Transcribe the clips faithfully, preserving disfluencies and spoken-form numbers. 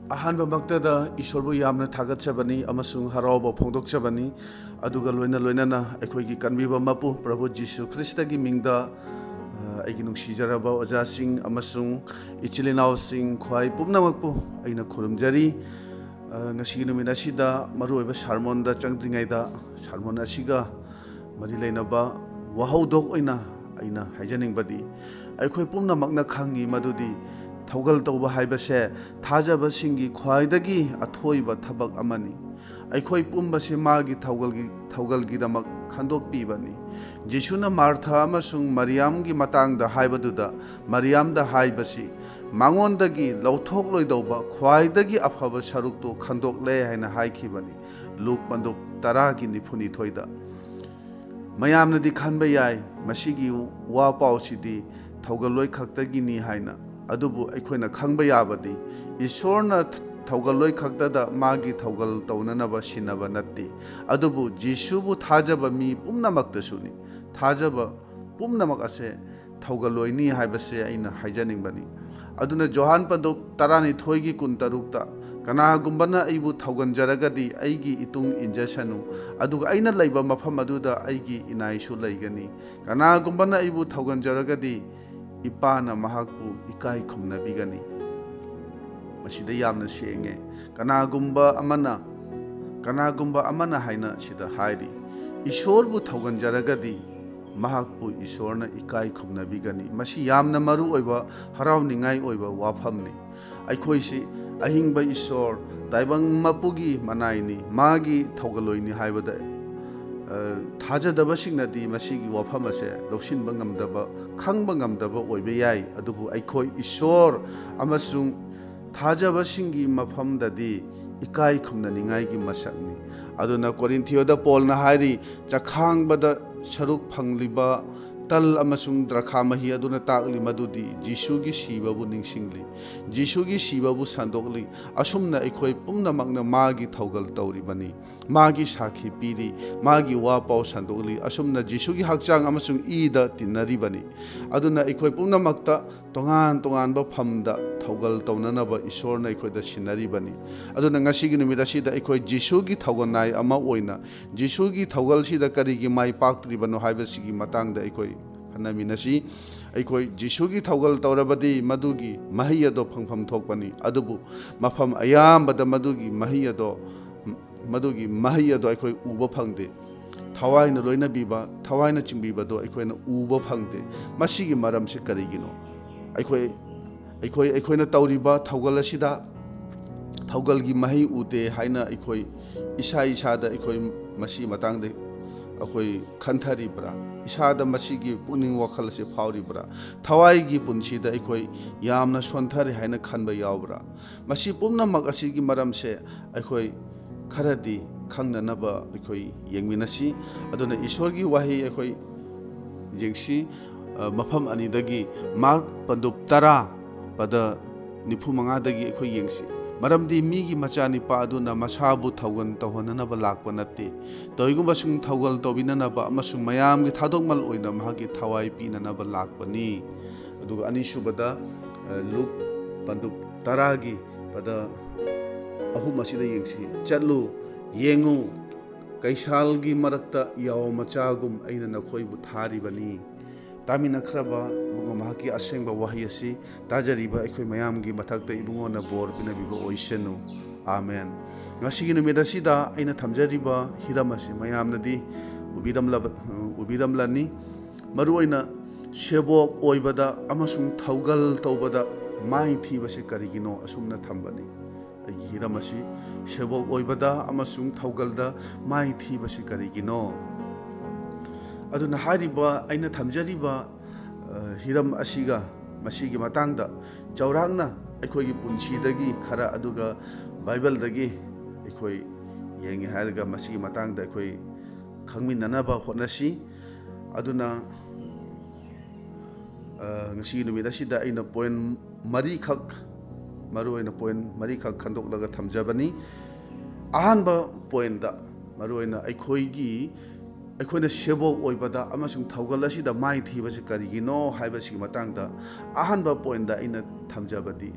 ꯑꯍꯥꯟꯕꯃꯛꯇꯗ ꯏꯁꯣꯔꯕꯨ ꯌꯥꯝꯅ ꯊꯥꯒꯠꯆꯕꯅꯤ ꯑꯃꯁꯨꯡ ꯍꯔꯥꯎꯕ ꯐꯣꯡꯗꯣꯛꯆꯕꯅꯤ꯫ ꯑꯗꯨꯒ ꯂꯣꯏꯅ ꯂꯣꯏꯅꯅ ꯑꯩꯈꯣꯏꯒꯤ ꯀꯟꯕꯤꯕ ꯃꯄꯨ ꯄ꯭ꯔꯚꯨ ꯖꯤꯁꯨ ꯈ꯭ꯔꯤꯁꯇꯒꯤ ꯃꯤꯡꯗ, ꯑ, ꯑꯩꯒꯤ ꯅꯨꯡꯁꯤꯖꯔꯕ ꯑꯣꯖꯥꯁꯤꯡ ꯑꯃꯁꯨꯡ ꯏꯆꯤꯜ ꯏꯅꯥꯎꯁꯤꯡ ꯈ꯭ꯋꯥꯏ ꯄꯨꯝꯅꯃꯛꯄꯨ ꯑꯩꯅ ꯈꯨꯔꯨꯝꯖꯔꯤ꯫ ꯑ, ꯉꯁꯤꯒꯤ ꯅꯨꯃꯤꯠ ꯑꯁꯤꯗ ꯃꯔꯨꯑꯣꯏꯕ ꯁꯥꯔꯃꯣꯟꯗ ꯆꯪꯗ꯭ꯔꯤꯉꯩꯗ, ꯁꯥꯔꯃꯣꯟ ꯑꯁꯤꯒ ꯃꯔꯤ ꯂꯩꯅꯕ ꯋꯥꯍꯧꯗꯣꯛ ꯑꯣꯏꯅ ꯑꯩꯅ ꯍꯥꯏꯖꯅꯤꯡꯕꯗꯤ, ꯑꯩꯈꯣꯏ ꯄꯨꯝꯅꯃꯛꯅ ꯈꯪꯉꯤ ꯃꯗꯨꯗꯤ ꯊꯧꯒꯜ ꯇꯧꯕ ꯍꯥꯏꯕꯁꯦ ꯊꯥꯖꯕꯁꯤꯡꯒꯤ ꯈ꯭ꯋꯥꯏꯗꯒꯤ ꯑꯊꯣꯏꯕ ꯊꯕꯛ ꯑꯃꯅꯤ꯫ ꯑꯩꯈꯣꯏ ꯄꯨꯝꯕꯁꯤ ꯃꯥꯒꯤ ꯊꯧꯒꯜꯒꯤ, ꯊꯧꯒꯜꯒꯤꯗꯃꯛ ꯈꯟꯗꯣꯛꯄꯤꯕꯅꯤ꯫ ꯖꯤꯁꯨꯅ ꯃꯥꯔꯊꯥ ꯑꯃꯁꯨꯡ ꯃꯔꯤꯌꯥꯝꯒꯤ ꯃꯇꯥꯡꯗ ꯍꯥꯏꯕꯗꯨꯗ, ꯃꯔꯤꯌꯥꯝꯗ ꯍꯥꯏꯕꯁꯤ ꯃꯉꯣꯟꯗꯒꯤ ꯂꯧꯊꯣꯛꯂꯣꯏꯗꯧꯕ ꯈ꯭ꯋꯥꯏꯗꯒꯤ ꯑꯐꯕ ꯁꯔꯨꯛꯇꯨ ꯈꯟꯗꯣꯛꯂꯦ ꯍꯥꯏꯅ ꯍꯥꯏꯈꯤꯕꯅꯤ꯫ ꯂꯨꯛ ꯄꯟꯗꯨꯞ ꯇꯔꯥꯒꯤ ꯅꯤꯐꯨꯅꯤꯊꯣꯏꯗ꯫ ꯃꯌꯥꯝꯅꯗꯤ ꯈꯟꯕ ꯌꯥꯏ, ꯃꯁꯤꯒꯤ ꯋꯥ ꯄꯥꯎꯁꯤꯗꯤ ꯊꯧꯒꯜꯂꯣꯏ ꯈꯛꯇꯒꯤꯅꯤ ꯍꯥꯏꯅ꯫ ꯑꯗꯨꯕꯨ ꯑꯩꯈꯣꯏꯅ ꯈꯪꯕ ꯌꯥꯕꯗꯤ, ꯏꯁꯣꯔꯅ ꯊꯧꯒꯜꯂꯣꯏ ꯈꯛꯇꯗ ꯃꯥꯒꯤ ꯊꯧꯒꯜ ꯇꯧꯅꯅꯕ ꯁꯤꯟꯅꯕ ꯅꯠꯇꯦ, ꯑꯗꯨꯕꯨ ꯖꯤꯁꯨꯕꯨ ꯊꯥꯖꯕ ꯃꯤ ꯄꯨꯝꯅꯃꯛꯇꯁꯨꯅꯤ꯫ ꯊꯥꯖꯕ ꯄꯨꯝꯅꯃꯛ ꯑꯁꯦ ꯊꯧꯒꯜꯂꯣꯏꯅꯤ ꯍꯥꯏꯕꯁꯦ ꯑꯩꯅ ꯍꯥꯏꯖꯅꯤꯡꯕꯅꯤ꯫ ꯑꯗꯨꯅ ꯖꯣꯍꯥꯟ ꯄꯟꯗꯨꯞ ꯇꯔꯥꯅꯤꯊꯣꯏꯒꯤ ꯀꯨꯟꯇꯔꯨꯛꯇ, "ꯀꯅꯥꯒꯨꯝꯕꯅ ꯑꯩꯕꯨ ꯊꯧꯒꯟꯖꯔꯒꯗꯤ ꯑꯩꯒꯤ ꯏꯇꯨꯡ ꯏꯟꯖꯁꯅꯨ, ꯑꯗꯨꯒ ꯑꯩꯅ ꯂꯩꯕ ꯃꯐꯝ ꯑꯗꯨꯗ ꯑꯩꯒꯤ ꯏꯅꯥꯏꯁꯨ ꯂꯩꯒꯅꯤ꯫ ꯀꯅꯥꯒꯨꯝꯕꯅ ꯑꯩꯕꯨ ꯊꯧꯒꯟꯖꯔꯒꯗꯤ ꯏꯄꯥꯅ ꯃꯍꯥꯛꯄꯨ ꯏꯀꯥꯏ ꯈꯨꯝꯅꯕꯤꯒꯅꯤ"꯫ ꯃꯁꯤꯗ ꯌꯥꯝꯅ ꯁꯦꯡꯉꯦ꯫ "ꯀꯅꯥꯒꯨꯝꯕ ꯑꯃꯅ", "ꯀꯅꯥꯒꯨꯝꯕ ꯑꯃꯅ" ꯍꯥꯏꯅ ꯁꯤꯗ ꯍꯥꯏꯔꯤ꯫ ꯏꯁꯣꯔꯕꯨ ꯊꯧꯒꯟꯖꯔꯒꯗꯤ ꯃꯍꯥꯛꯄꯨ ꯏꯁꯣꯔꯅ ꯏꯀꯥꯏ ꯈꯨꯝꯅꯕꯤꯒꯅꯤ꯫ ꯃꯁꯤ ꯌꯥꯝꯅ ꯃꯔꯨ ꯑꯣꯏꯕ, ꯍꯔꯥꯎꯅꯤꯡꯉꯥꯏ ꯑꯣꯏꯕ ꯋꯥꯐꯝꯅꯤ꯫ ꯑꯩꯈꯣꯏꯁꯤ ꯑꯍꯤꯡꯕ ꯏꯁꯣꯔ, ꯇꯥꯏꯕꯪ ꯃꯄꯨꯒꯤ ꯃꯅꯥꯏꯅꯤ, ꯃꯥꯒꯤ ꯊꯧꯒꯜꯂꯣꯏꯅꯤ ꯍꯥꯏꯕꯗ, ꯑ, ꯊꯥꯖꯗꯕꯁꯤꯡꯅꯗꯤ ꯃꯁꯤꯒꯤ ꯋꯥꯐꯝ ꯑꯁꯦ ꯂꯧꯁꯤꯟꯕ ꯉꯝꯗꯕ, ꯈꯪꯕ ꯉꯝꯗꯕ ꯑꯣꯏꯕ ꯌꯥꯏ꯫ ꯑꯗꯨꯕꯨ ꯑꯩꯈꯣꯏ ꯏꯁꯣꯔ ꯑꯃꯁꯨꯡ ꯊꯥꯖꯕꯁꯤꯡꯒꯤ ꯃꯐꯝꯗꯗꯤ ꯏꯀꯥꯏ ꯈꯨꯝꯅꯅꯤꯡꯉꯥꯏꯒꯤ ꯃꯁꯛꯅꯤ꯫ ꯑꯗꯨꯅ ꯀꯣꯔꯤꯟꯊꯤꯌꯣꯗ ꯄꯣꯜꯅ ꯍꯥꯏꯔꯤ, "ꯆꯈꯥꯡꯕꯗ ꯁꯔꯨꯛ ꯐꯪꯂꯤꯕ ꯇꯜ ꯑꯃꯁꯨꯡ ꯗ꯭ꯔꯈꯥ ꯃꯍꯤ ꯑꯗꯨꯅ ꯇꯥꯛꯂꯤ ꯃꯗꯨꯗꯤ ꯖꯤꯁꯨꯒꯤ ꯁꯤꯕꯕꯨ ꯅꯤꯡꯁꯤꯡꯂꯤ, ꯖꯤꯁꯨꯒꯤ ꯁꯤꯕꯕꯨ ꯁꯟꯗꯣꯛꯂꯤ꯫ ꯑꯁꯨꯝꯅ ꯑꯩꯈꯣꯏ ꯄꯨꯝꯅꯃꯛꯅ ꯃꯥꯒꯤ ꯊꯧꯒꯜ ꯇꯧꯔꯤꯕꯅꯤ, ꯃꯥꯒꯤ ꯁꯥꯈꯤ ꯄꯤꯔꯤ, ꯃꯥꯒꯤ ꯋꯥ ꯄꯥꯎ ꯁꯟꯗꯣꯛꯂꯤ꯫ ꯑꯁꯨꯝꯅ ꯖꯤꯁꯨꯒꯤ ꯍꯛꯆꯥꯡ ꯑꯃꯁꯨꯡ ꯏꯗ ꯇꯤꯟꯅꯔꯤꯕꯅꯤ꯫ ꯑꯗꯨꯅ ꯑꯩꯈꯣꯏ ꯄꯨꯝꯅꯃꯛꯇ ꯇꯣꯉꯥꯟ ꯇꯣꯉꯥꯟꯕ ꯐꯝꯗ ꯊꯧꯒꯜ ꯇꯧꯅꯅꯕ ꯏꯁꯣꯔꯅ ꯑꯩꯈꯣꯏꯗ ꯁꯤꯟꯅꯔꯤꯕꯅꯤ꯫ ꯑꯗꯨꯅ ꯉꯁꯤꯒꯤ ꯅꯨꯃꯤꯠ ꯑꯁꯤꯗ ꯑꯩꯈꯣꯏ ꯖꯤꯁꯨꯒꯤ ꯊꯧꯒꯜꯅꯥꯏ ꯑꯃ ꯑꯣꯏꯅ ꯖꯤꯁꯨꯒꯤ ꯊꯧꯒꯜꯁꯤꯗ ꯀꯔꯤꯒꯤ ꯃꯥꯏ ꯄꯥꯛꯇ꯭ꯔꯤꯕꯅꯣ ꯍꯥꯏꯕꯁꯤꯒꯤ ꯃꯇꯥꯡꯗ ꯑꯩꯈꯣꯏ ꯈꯟꯅꯃꯤꯟꯅꯁꯤ꯫ ꯑꯩꯈꯣꯏ ꯖꯤꯁꯨꯒꯤ ꯊꯧꯒꯜ ꯇꯧꯔꯕꯗꯤ ꯃꯗꯨꯒꯤ ꯃꯍꯩ ꯑꯗꯣ ꯐꯪꯐꯝ ꯊꯣꯛꯄꯅꯤ꯫ ꯑꯗꯨꯕꯨ ꯃꯐꯝ ꯑꯌꯥꯝꯕꯗ ꯃꯗꯨꯒꯤ ꯃꯍꯩ ꯑꯗꯣ, ꯃꯗꯨꯒꯤ ꯃꯍꯩ ꯑꯗꯣ ꯑꯩꯈꯣꯏ ꯎꯕ ꯐꯪꯗꯦ꯫ ꯊꯋꯥꯏꯅ ꯂꯣꯏꯅꯕꯤꯕ, ꯊꯋꯥꯏꯅ ꯆꯤꯡꯕꯤꯕꯗꯣ ꯑꯩꯈꯣꯏꯅ ꯎꯕ ꯐꯪꯗꯦ꯫ ꯃꯁꯤꯒꯤ ꯃꯔꯝꯁꯤ ꯀꯔꯤꯒꯤꯅꯣ? ꯑꯩꯈꯣꯏ, ꯑꯩꯈꯣꯏ, ꯑꯩꯈꯣꯏꯅ ꯇꯧꯔꯤꯕ ꯊꯧꯒꯜ ꯑꯁꯤꯗ ꯊꯧꯒꯜꯒꯤ ꯃꯍꯩ ꯎꯗꯦ ꯍꯥꯏꯅ ꯑꯩꯈꯣꯏ ꯏꯁꯥ ꯏꯁꯥꯗ ꯑꯩꯈꯣꯏ ꯃꯁꯤ ꯃꯇꯥꯡꯗ ꯑꯩꯈꯣꯏ ꯈꯟꯊꯔꯤꯕ꯭ꯔꯥ? ꯏꯁꯥꯗ ꯃꯁꯤꯒꯤ ꯄꯨꯛꯅꯤꯡ ꯋꯥꯈꯜ ꯑꯁꯤ ꯐꯥꯎꯔꯤꯕ꯭ꯔꯥ? ꯊꯋꯥꯏꯒꯤ ꯄꯨꯟꯁꯤꯗ ꯑꯩꯈꯣꯏ ꯌꯥꯝꯅ ꯁꯣꯟꯊꯔꯦ ꯍꯥꯏꯅ ꯈꯟꯕ ꯌꯥꯎꯕ꯭ꯔꯥ? ꯃꯁꯤ ꯄꯨꯝꯅꯃꯛ ꯑꯁꯤꯒꯤ ꯃꯔꯝꯁꯦ ꯑꯩꯈꯣꯏ ꯈꯔꯗꯤ ꯈꯪꯅꯅꯕ ꯑꯩꯈꯣꯏ ꯌꯦꯡꯃꯤꯟꯅꯁꯤ꯫ ꯑꯗꯨꯅ ꯏꯁꯣꯔꯒꯤ ꯋꯥꯍꯩ ꯑꯩꯈꯣꯏ ꯌꯦꯡꯁꯤ꯫ ꯑ, ꯃꯐꯝ ꯑꯅꯤꯗꯒꯤ, ꯃꯥꯔꯛ ꯄꯟꯗꯨꯞ ꯇꯔꯥ, ꯄꯗ ꯅꯤꯐꯨ ꯃꯉꯥꯗꯒꯤ ꯑꯩꯈꯣꯏ ꯌꯦꯡꯁꯤ꯫ "ꯃꯔꯝꯗꯤ ꯃꯤꯒꯤ ꯃꯆꯥꯅꯤꯄꯥ ꯑꯗꯨꯅ ꯃꯁꯥꯕꯨ ꯊꯧꯒꯜ ꯇꯧꯍꯟꯅꯅꯕ ꯂꯥꯛꯄ ꯅꯠꯇꯦ, ꯇꯧꯏꯒꯨꯝꯕꯁꯨꯡ ꯊꯧꯒꯜ ꯇꯧꯕꯤꯅꯅꯕ ꯑꯃꯁꯨꯡ ꯃꯌꯥꯝꯒꯤ ꯊꯥꯗꯣꯛꯃꯜ ꯑꯣꯏꯅ ꯃꯍꯥꯛꯀꯤ ꯊꯋꯥꯏ ꯄꯤꯅꯅꯕ ꯂꯥꯛꯄꯅꯤ"꯫ ꯑꯗꯨꯒ ꯑꯅꯤꯁꯨꯕꯗ, ꯑ, ꯂꯨꯛ ꯄꯟꯗꯨꯞ ꯇꯔꯥꯒꯤ ꯄꯗ ꯑꯍꯨꯝ ꯑꯁꯤꯗ ꯌꯦꯡꯁꯤ꯫ "ꯆꯠꯂꯨ, ꯌꯦꯡꯉꯨ, ꯀꯩꯁꯥꯜꯒꯤ ꯃꯔꯛꯇ ꯌꯥꯑꯣ ꯃꯆꯥꯒꯨꯝ ꯑꯩꯅ ꯅꯈꯣꯏꯕꯨ ꯊꯥꯔꯤꯕꯅꯤ"꯫ ꯇꯥꯃꯤꯟꯅꯈ꯭ꯔꯕ ꯏꯕꯨꯡꯉꯣ ꯃꯍꯥꯛꯀꯤ ꯑꯁꯦꯡꯕ ꯋꯥꯍꯩ ꯑꯁꯤ ꯇꯥꯖꯔꯤꯕ ꯑꯩꯈꯣꯏ ꯃꯌꯥꯝꯒꯤ ꯃꯊꯛꯇ ꯏꯕꯨꯡꯉꯣꯅ ꯕꯣꯔ ꯄꯤꯅꯕꯤꯕ ꯑꯣꯏꯁꯅꯨ꯫ ꯑꯥꯃꯦꯟ꯫ ꯉꯁꯤꯒꯤ ꯅꯨꯃꯤꯠ ꯑꯁꯤꯗ ꯑꯩꯅ ꯊꯝꯖꯔꯤꯕ ꯍꯤꯔꯝ ꯑꯁꯤ ꯃꯌꯥꯝꯅꯗꯤ ꯎꯕꯤꯔꯝꯂꯕ-, ꯎꯕꯤꯔꯝꯂꯅꯤ꯫ ꯃꯔꯨꯑꯣꯏꯅ ꯁꯦꯕꯣꯛ ꯑꯣꯏꯕꯗ ꯑꯃꯁꯨꯡ ꯊꯧꯒꯜ ꯇꯧꯕꯗ ꯃꯥꯏ ꯊꯤꯕꯁꯤ ꯀꯔꯤꯒꯤꯅꯣ ꯑꯁꯨꯝꯅ ꯊꯝꯕꯅꯤ꯫ ꯑꯩꯒꯤ ꯍꯤꯔꯝ ꯑꯁꯤ ꯁꯦꯕꯣꯛ ꯑꯣꯏꯕꯗ ꯑꯃꯁꯨꯡ ꯊꯧꯒꯜꯗ ꯃꯥꯏ ꯊꯤꯕꯁꯤ ꯀꯔꯤꯒꯤꯅꯣ? ꯑꯗꯨꯅ ꯍꯥꯏꯔꯤꯕ ꯑꯩꯅ ꯊꯝꯖꯔꯤꯕ, ꯑ, ꯍꯤꯔꯝ ꯑꯁꯤꯒ ꯃꯁꯤꯒꯤ ꯃꯇꯥꯡꯗ ꯆꯥꯎꯔꯥꯛꯅ ꯑꯩꯈꯣꯏꯒꯤ ꯄꯨꯟꯁꯤꯗꯒꯤ ꯈꯔ, ꯑꯗꯨꯒ ꯕꯥꯏꯕꯜꯗꯒꯤ ꯑꯩꯈꯣꯏ ꯌꯦꯡꯉꯦ ꯍꯥꯏꯔꯒ ꯃꯁꯤꯒꯤ ꯃꯇꯥꯡꯗ ꯑꯩꯈꯣꯏ ꯈꯪꯃꯤꯟꯅꯅꯕ ꯍꯣꯠꯅꯁꯤ꯫ ꯑꯗꯨꯅ ꯉꯁꯤꯒꯤ ꯅꯨꯃꯤꯠ ꯑꯁꯤꯗ ꯑꯩꯅ ꯄꯣꯏꯟ ꯃꯔꯤꯈꯛ, ꯃꯔꯨꯑꯣꯏꯅ ꯄꯣꯏꯟ ꯃꯔꯤꯈꯛ ꯈꯟꯗꯣꯛꯂꯒ ꯊꯝꯖꯕꯅꯤ꯫ ꯑꯍꯥꯟꯕ ꯄꯣꯏꯟꯗ, ꯃꯔꯨꯑꯣꯏꯅ ꯑꯩꯈꯣꯏꯒꯤ, ꯑꯩꯈꯣꯏꯅ ꯁꯦꯕꯣꯛ ꯑꯣꯏꯕꯗ ꯑꯃꯁꯨꯡ ꯊꯧꯒꯜ ꯑꯁꯤꯗ ꯃꯥꯏ ꯊꯤꯕꯁꯤ ꯀꯔꯤꯒꯤꯅꯣ ꯍꯥꯏꯕꯁꯤꯒꯤ ꯃꯇꯥꯡꯗ ꯑꯍꯥꯟꯕ ꯄꯣꯏꯟꯗ ꯑꯩꯅ ꯊꯝꯖꯕꯗꯤ,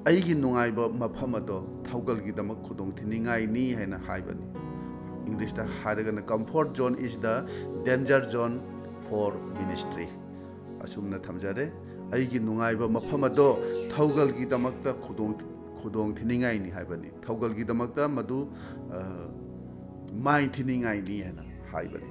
"ꯑꯩꯒꯤ ꯅꯨꯡꯉꯥꯏꯕ ꯃꯐꯝ ꯑꯗꯣ ꯊꯧꯒꯜꯒꯤꯗꯃꯛ ꯈꯨꯗꯣꯡ ꯊꯤꯅꯤꯡꯉꯥꯏꯅꯤ" ꯍꯥꯏꯅ ꯍꯥꯏꯕꯅꯤ꯫ ꯏꯪꯂꯤꯁꯇ ꯍꯥꯏꯔꯒꯅ, "Comfort zone is the danger zone for ministry"꯫ ꯑꯁꯨꯝꯅ ꯊꯝꯖꯔꯦ꯫ "ꯑꯩꯒꯤ ꯅꯨꯡꯉꯥꯏꯕ ꯃꯐꯝ ꯑꯗꯣ ꯊꯧꯒꯜꯒꯤꯗꯃꯛꯇ ꯈꯨꯗꯣꯡ, ꯈꯨꯗꯣꯡ ꯊꯤꯅꯤꯡꯉꯥꯏꯅꯤ" ꯍꯥꯏꯕꯅꯤ꯫ ꯊꯧꯒꯜꯒꯤꯗꯃꯛꯇ ꯃꯗꯨ, ꯑ, ꯃꯥꯏ ꯊꯤꯅꯤꯡꯉꯥꯏꯅꯤ ꯍꯥꯏꯅ ꯍꯥꯏꯕꯅꯤ꯫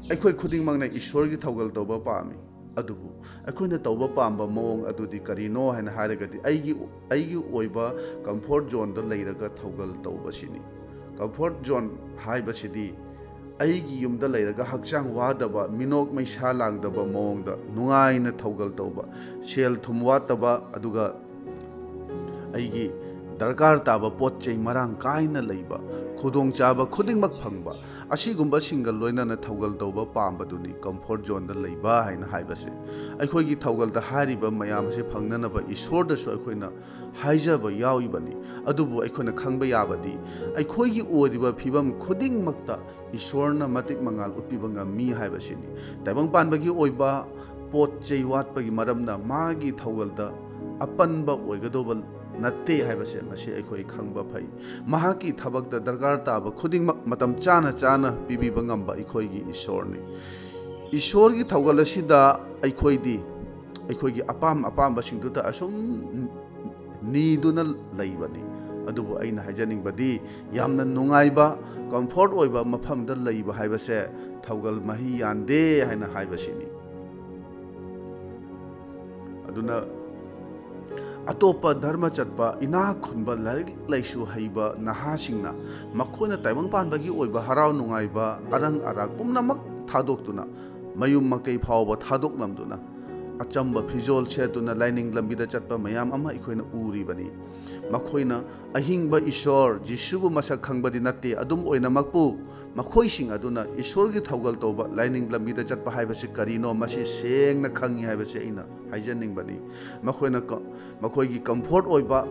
ꯑꯩꯈꯣꯏ ꯈꯨꯗꯤꯡꯃꯛꯅ ꯏꯁꯣꯔꯒꯤ ꯊꯧꯒꯜ ꯇꯧꯕ ꯄꯥꯝꯃꯤ꯫ ꯑꯗꯨꯕꯨ ꯑꯩꯈꯣꯏꯅ ꯇꯧꯕ ꯄꯥꯝꯕ ꯃꯑꯣꯡ ꯑꯗꯨꯗꯤ ꯀꯔꯤꯅꯣ ꯍꯥꯏꯅ ꯍꯥꯏꯔꯒꯗꯤ, ꯑꯩꯒꯤ, ꯑꯩꯒꯤ ꯑꯣꯏꯕ ꯀꯝꯐꯣꯔꯠ ꯖꯣꯟꯗ ꯂꯩꯔꯒ ꯊꯧꯒꯜ ꯇꯧꯕꯁꯤꯅꯤ꯫ ꯀꯝꯐꯣꯔꯠ ꯖꯣꯟ ꯍꯥꯏꯕꯁꯤꯗꯤ ꯑꯩꯒꯤ ꯌꯨꯝꯗ ꯂꯩꯔꯒ ꯍꯛꯆꯥꯡ ꯋꯥꯗꯕ, ꯃꯤꯅꯣꯛ ꯃꯩꯁꯥ ꯂꯥꯡꯗꯕ ꯃꯑꯣꯡꯗ ꯅꯨꯡꯉꯥꯏꯅ ꯊꯧꯒꯜ ꯇꯧꯕ, ꯁꯦꯜ ꯊꯨꯝ ꯋꯥꯠꯇꯕ, ꯑꯗꯨꯒ ꯑꯩꯒꯤ ꯗꯔꯀꯥꯔ ꯇꯥꯕ ꯄꯣꯠ ꯆꯩ ꯃꯔꯥꯡ ꯀꯥꯏꯅ ꯂꯩꯕ, ꯈꯨꯗꯣꯡꯆꯥꯕ ꯈꯨꯗꯤꯡꯃꯛ ꯐꯪꯕ, ꯑꯁꯤꯒꯨꯝꯕꯁꯤꯡꯒ ꯂꯣꯏꯅꯅ ꯊꯧꯒꯜ ꯇꯧꯕ ꯄꯥꯝꯕꯗꯨꯅꯤ ꯀꯝꯐꯣꯔꯠ ꯖꯣꯟꯗ ꯂꯩꯕ ꯍꯥꯏꯅ ꯍꯥꯏꯕꯁꯦ꯫ ꯑꯩꯈꯣꯏꯒꯤ ꯊꯧꯒꯜꯗ ꯍꯥꯏꯔꯤꯕ ꯃꯌꯥꯝ ꯑꯁꯤ ꯐꯪꯅꯅꯕ ꯏꯁꯣꯔꯗꯁꯨ ꯑꯩꯈꯣꯏꯅ ꯍꯥꯏꯖꯕ ꯌꯥꯎꯔꯤꯕꯅꯤ꯫ ꯑꯗꯨꯕꯨ ꯑꯩꯈꯣꯏꯅ ꯈꯪꯕ ꯌꯥꯕꯗꯤ, ꯑꯩꯈꯣꯏꯒꯤ ꯑꯣꯏꯔꯤꯕ ꯐꯤꯕꯝ ꯈꯨꯗꯤꯡꯃꯛꯇ ꯏꯁꯣꯔꯅ ꯃꯇꯤꯛ ꯃꯉꯥꯜ ꯎꯠꯄꯤꯕ ꯉꯝꯃꯤ ꯍꯥꯏꯕꯁꯤꯅꯤ꯫ ꯇꯥꯏꯕꯪ ꯄꯥꯟꯕꯒꯤ ꯑꯣꯏꯕ ꯄꯣꯠ ꯆꯩ ꯋꯥꯠꯄꯒꯤ ꯃꯔꯝꯅ ꯃꯥꯒꯤ ꯊꯧꯒꯜꯗ ꯑꯄꯟꯕ ꯑꯣꯏꯒꯗꯧꯕ ꯅꯠꯇꯦ ꯍꯥꯏꯕꯁꯦ ꯃꯁꯤ ꯑꯩꯈꯣꯏ ꯈꯪꯕ ꯐꯩ꯫ ꯃꯍꯥꯛꯀꯤ ꯊꯕꯛꯇ ꯗꯔꯀꯥꯔ ꯇꯥꯕ ꯈꯨꯗꯤꯡꯃꯛ ꯃꯇꯝ ꯆꯥꯅ ꯆꯥꯅ ꯄꯤꯕꯤꯕ ꯉꯝꯕ ꯑꯩꯈꯣꯏꯒꯤ ꯏꯁꯣꯔꯅꯤ꯫ ꯏꯁꯣꯔꯒꯤ ꯊꯧꯒꯜ ꯑꯁꯤꯗ ꯑꯩꯈꯣꯏꯗꯤ ꯑꯩꯈꯣꯏꯒꯤ ꯑꯄꯥꯝ ꯑꯄꯥꯝꯕꯁꯤꯡꯗꯨꯗ ꯑꯁꯨꯝ ꯅꯤꯗꯨꯅ ꯂꯩꯕꯅꯤ꯫ ꯑꯗꯨꯕꯨ ꯑꯩꯅ ꯍꯥꯏꯖꯅꯤꯡꯕꯗꯤ, ꯌꯥꯝꯅ ꯅꯨꯡꯉꯥꯏꯕ, ꯀꯝꯐꯣꯔꯠ ꯑꯣꯏꯕ ꯃꯐꯝꯗ ꯂꯩꯕ ꯍꯥꯏꯕꯁꯦ ꯊꯧꯒꯜ ꯃꯍꯤ ꯌꯥꯟꯗꯦ ꯍꯥꯏꯅ ꯍꯥꯏꯕꯁꯤꯅꯤ꯫ ꯑꯗꯨꯅ ꯑꯇꯣꯞꯄ ꯙꯔꯃ ꯆꯠꯄ, ꯏꯅꯥꯛ ꯈꯨꯟꯕ, ꯂꯥꯏꯔꯤꯛ ꯂꯥꯏꯁꯨ ꯍꯩꯕ ꯅꯍꯥꯁꯤꯡꯅ ꯃꯈꯣꯏꯅ ꯇꯥꯏꯕꯪ ꯄꯥꯟꯕꯒꯤ ꯑꯣꯏꯕ ꯍꯔꯥꯎ ꯅꯨꯡꯉꯥꯏꯕ, ꯑꯔꯪ ꯑꯔꯥꯛ ꯄꯨꯝꯅꯃꯛ ꯊꯥꯗꯣꯛꯇꯨꯅ, ꯃꯌꯨꯝ ꯃꯀꯩ ꯐꯥꯎꯕ ꯊꯥꯗꯣꯛꯂꯝꯗꯨꯅ, ꯑꯆꯝꯕ ꯐꯤꯖꯣꯜ ꯁꯦꯠꯇꯨꯅ ꯂꯥꯏꯅꯤꯡ ꯂꯝꯕꯤꯗ ꯆꯠꯄ ꯃꯌꯥꯝ ꯑꯃ ꯑꯩꯈꯣꯏꯅ ꯎꯔꯤꯕꯅꯤ꯫ ꯃꯈꯣꯏꯅ ꯑꯍꯤꯡꯕ ꯏꯁꯣꯔ ꯖꯤꯁꯨꯕꯨ ꯃꯁꯛ ꯈꯪꯕꯗꯤ ꯅꯠꯇꯦ, ꯑꯗꯨꯝ ꯑꯣꯏꯅꯃꯛꯄꯨ ꯃꯈꯣꯏꯁꯤꯡ ꯑꯗꯨꯅ ꯏꯁꯣꯔꯒꯤ ꯊꯧꯒꯜ ꯇꯧꯕ ꯂꯥꯏꯅꯤꯡ ꯂꯝꯕꯤꯗ ꯆꯠꯄ ꯍꯥꯏꯕꯁꯤ ꯀꯔꯤꯅꯣ, ꯃꯁꯤ ꯁꯦꯡꯅ ꯈꯪꯉꯤ ꯍꯥꯏꯕꯁꯤ ꯑꯩꯅ ꯍꯥꯏꯖꯅꯤꯡꯕꯅꯤ꯫ ꯃꯈꯣꯏꯅ ꯀ-, ꯃꯈꯣꯏꯒꯤ ꯀꯝꯐꯣꯔꯠ ꯑꯣꯏꯕ,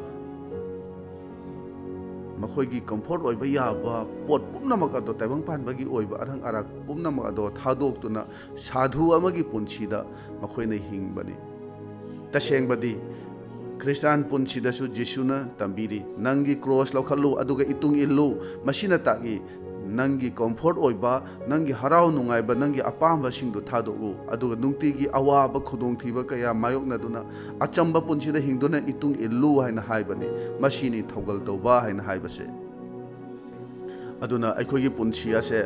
ꯃꯈꯣꯏꯒꯤ ꯀꯝꯐꯣꯔꯠ ꯑꯣꯏꯕ ꯌꯥꯕ ꯄꯣꯠ ꯄꯨꯝꯅꯃꯛ ꯑꯗꯣ, ꯇꯥꯏꯕꯪ ꯄꯥꯟꯕꯒꯤ ꯑꯣꯏꯕ ꯑꯔꯪ ꯑꯔꯥꯛ ꯄꯨꯝꯅꯃꯛ ꯑꯗꯣ ꯊꯥꯗꯣꯛꯇꯨꯅ ꯁꯥꯙꯨ ꯑꯃꯒꯤ ꯄꯨꯟꯁꯤꯗ ꯃꯈꯣꯏꯅ ꯍꯤꯡꯕꯅꯤ꯫ ꯇꯁꯦꯡꯕꯗꯤ ꯈ꯭ꯔꯤꯁꯇꯥꯟ ꯄꯨꯟꯁꯤꯗꯁꯨ ꯖꯤꯁꯨꯅ ꯇꯝꯕꯤꯔꯤ, "ꯅꯪꯒꯤ ꯀ꯭ꯔꯣꯁ ꯂꯧꯈꯠꯂꯨ, ꯑꯗꯨꯒ ꯏꯇꯨꯡ ꯏꯜꯂꯨ"꯫ ꯃꯁꯤꯅ ꯇꯥꯛꯏ, ꯅꯪꯒꯤ ꯀꯝꯐꯣꯔꯠ ꯑꯣꯏꯕ, ꯅꯪꯒꯤ ꯍꯔꯥꯎ ꯅꯨꯡꯉꯥꯏꯕ, ꯅꯪꯒꯤ ꯑꯄꯥꯝꯕꯁꯤꯡꯗꯨ ꯊꯥꯗꯣꯛꯎ, ꯑꯗꯨꯒ ꯅꯨꯡꯇꯤꯒꯤ ꯑꯋꯥꯕ ꯈꯨꯗꯣꯡꯊꯤꯕ ꯀꯌꯥ ꯃꯥꯌꯣꯛꯅꯗꯨꯅ ꯑꯆꯝꯕ ꯄꯨꯟꯁꯤꯗ ꯍꯤꯡꯗꯨꯅ ꯏꯇꯨꯡ ꯏꯜꯂꯨ ꯍꯥꯏꯅ ꯍꯥꯏꯕꯅꯤ꯫ ꯃꯁꯤꯅꯤ ꯊꯧꯒꯜ ꯇꯧꯕ ꯍꯥꯏꯅ ꯍꯥꯏꯕꯁꯦ꯫ ꯑꯗꯨꯅ ꯑꯩꯈꯣꯏꯒꯤ ꯄꯨꯟꯁꯤ ꯑꯁꯦ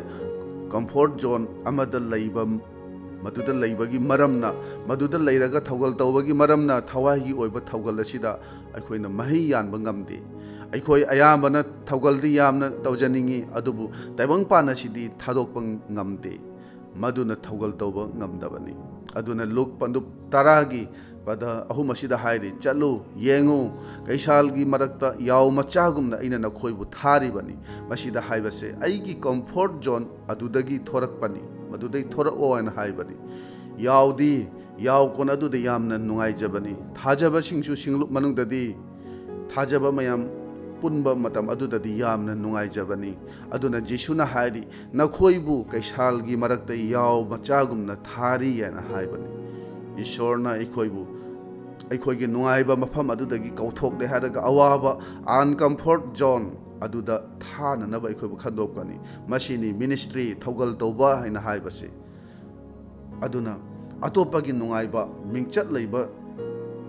ꯀꯝꯐꯣꯔꯠ ꯖꯣꯟ ꯑꯃꯗ ꯂꯩꯕ, ꯃꯗꯨꯗ ꯂꯩꯕꯒꯤ ꯃꯔꯝꯅ, ꯃꯗꯨꯗ ꯂꯩꯔꯒ ꯊꯧꯒꯜ ꯇꯧꯕꯒꯤ ꯃꯔꯝꯅ ꯊꯋꯥꯏꯒꯤ ꯑꯣꯏꯕ ꯊꯧꯒꯜ ꯑꯁꯤꯗ ꯑꯩꯈꯣꯏꯅ ꯃꯍꯩ ꯌꯥꯟꯕ ꯉꯝꯗꯦ꯫ ꯑꯩꯈꯣꯏ ꯑꯌꯥꯝꯕꯅ ꯊꯧꯒꯜꯗꯤ ꯌꯥꯝꯅ ꯇꯧꯖꯅꯤꯡꯏ, ꯑꯗꯨꯕꯨ ꯇꯥꯏꯕꯪꯄꯥꯟ ꯑꯁꯤꯗꯤ ꯊꯥꯗꯣꯛꯄ ꯉꯝꯗꯦ꯫ ꯃꯗꯨꯅ ꯊꯧꯒꯜ ꯇꯧꯕ ꯉꯝꯗꯕꯅꯤ꯫ ꯑꯗꯨꯅ ꯂꯨꯛ ꯄꯟꯗꯨꯞ ꯇꯔꯥꯒꯤ ꯄꯗ ꯑꯍꯨꯝ ꯑꯁꯤꯗ ꯍꯥꯏꯔꯤ, "ꯆꯠꯂꯨ, ꯌꯦꯡꯉꯨ, ꯀꯩꯁꯥꯜꯒꯤ ꯃꯔꯛꯇ ꯌꯥꯎ ꯃꯆꯥꯒꯨꯝꯅ ꯑꯩꯅ ꯅꯈꯣꯏꯕꯨ ꯊꯥꯔꯤꯕꯅꯤ"꯫ ꯃꯁꯤꯗ ꯍꯥꯏꯕꯁꯦ ꯑꯩꯒꯤ ꯀꯝꯐꯣꯔꯠ ꯖꯣꯟ ꯑꯗꯨꯗꯒꯤ ꯊꯣꯔꯛꯄꯅꯤ, ꯃꯗꯨꯗꯩ ꯊꯣꯔꯛꯑꯣ ꯍꯥꯏꯅ ꯍꯥꯏꯕꯅꯤ꯫ ꯌꯥꯎꯗꯤ, ꯌꯥꯎ ꯀꯣꯟ ꯑꯗꯨꯗ ꯌꯥꯝꯅ ꯅꯨꯡꯉꯥꯏꯖꯕꯅꯤ꯫ ꯊꯥꯖꯕꯁꯤꯡꯁꯨ ꯁꯤꯡꯂꯨꯞ ꯃꯅꯨꯡꯗꯗꯤ ꯊꯥꯖꯕ ꯃꯌꯥꯝ ꯄꯨꯟꯕ ꯃꯇꯝ ꯑꯗꯨꯗꯗꯤ ꯌꯥꯝꯅ ꯅꯨꯡꯉꯥꯏꯖꯕꯅꯤ꯫ ꯑꯗꯨꯅ ꯖꯤꯁꯨꯅ ꯍꯥꯏꯔꯤ, "ꯅꯈꯣꯏꯕꯨ ꯀꯩꯁꯥꯜꯒꯤ ꯃꯔꯛꯇ ꯌꯥꯎ ꯃꯆꯥꯒꯨꯝꯅ ꯊꯥꯔꯤ" ꯍꯥꯏꯅ ꯍꯥꯏꯕꯅꯤ꯫ ꯏꯁꯣꯔꯅ ꯑꯩꯈꯣꯏꯕꯨ ꯑꯩꯈꯣꯏꯒꯤ ꯅꯨꯡꯉꯥꯏꯕ ꯃꯐꯝ ꯑꯗꯨꯗꯒꯤ ꯀꯧꯊꯣꯛꯂꯦ ꯍꯥꯏꯔꯒ ꯑꯋꯥꯕ, ꯑꯟꯀꯝꯐꯣꯔꯠ ꯖꯣꯟ ꯑꯗꯨꯗ ꯊꯥꯅꯅꯕ ꯑꯩꯈꯣꯏꯕꯨ ꯈꯟꯗꯣꯛꯄꯅꯤ꯫ ꯃꯁꯤꯅꯤ ꯃꯤꯅꯤꯁꯇ꯭ꯔꯤ, ꯊꯧꯒꯜ ꯇꯧꯕ ꯍꯥꯏꯅ ꯍꯥꯏꯕꯁꯤ꯫ ꯑꯗꯨꯅ ꯑꯇꯣꯞꯄꯒꯤ ꯅꯨꯡꯉꯥꯏꯕ, ꯃꯤꯡꯆꯠ ꯂꯩꯕ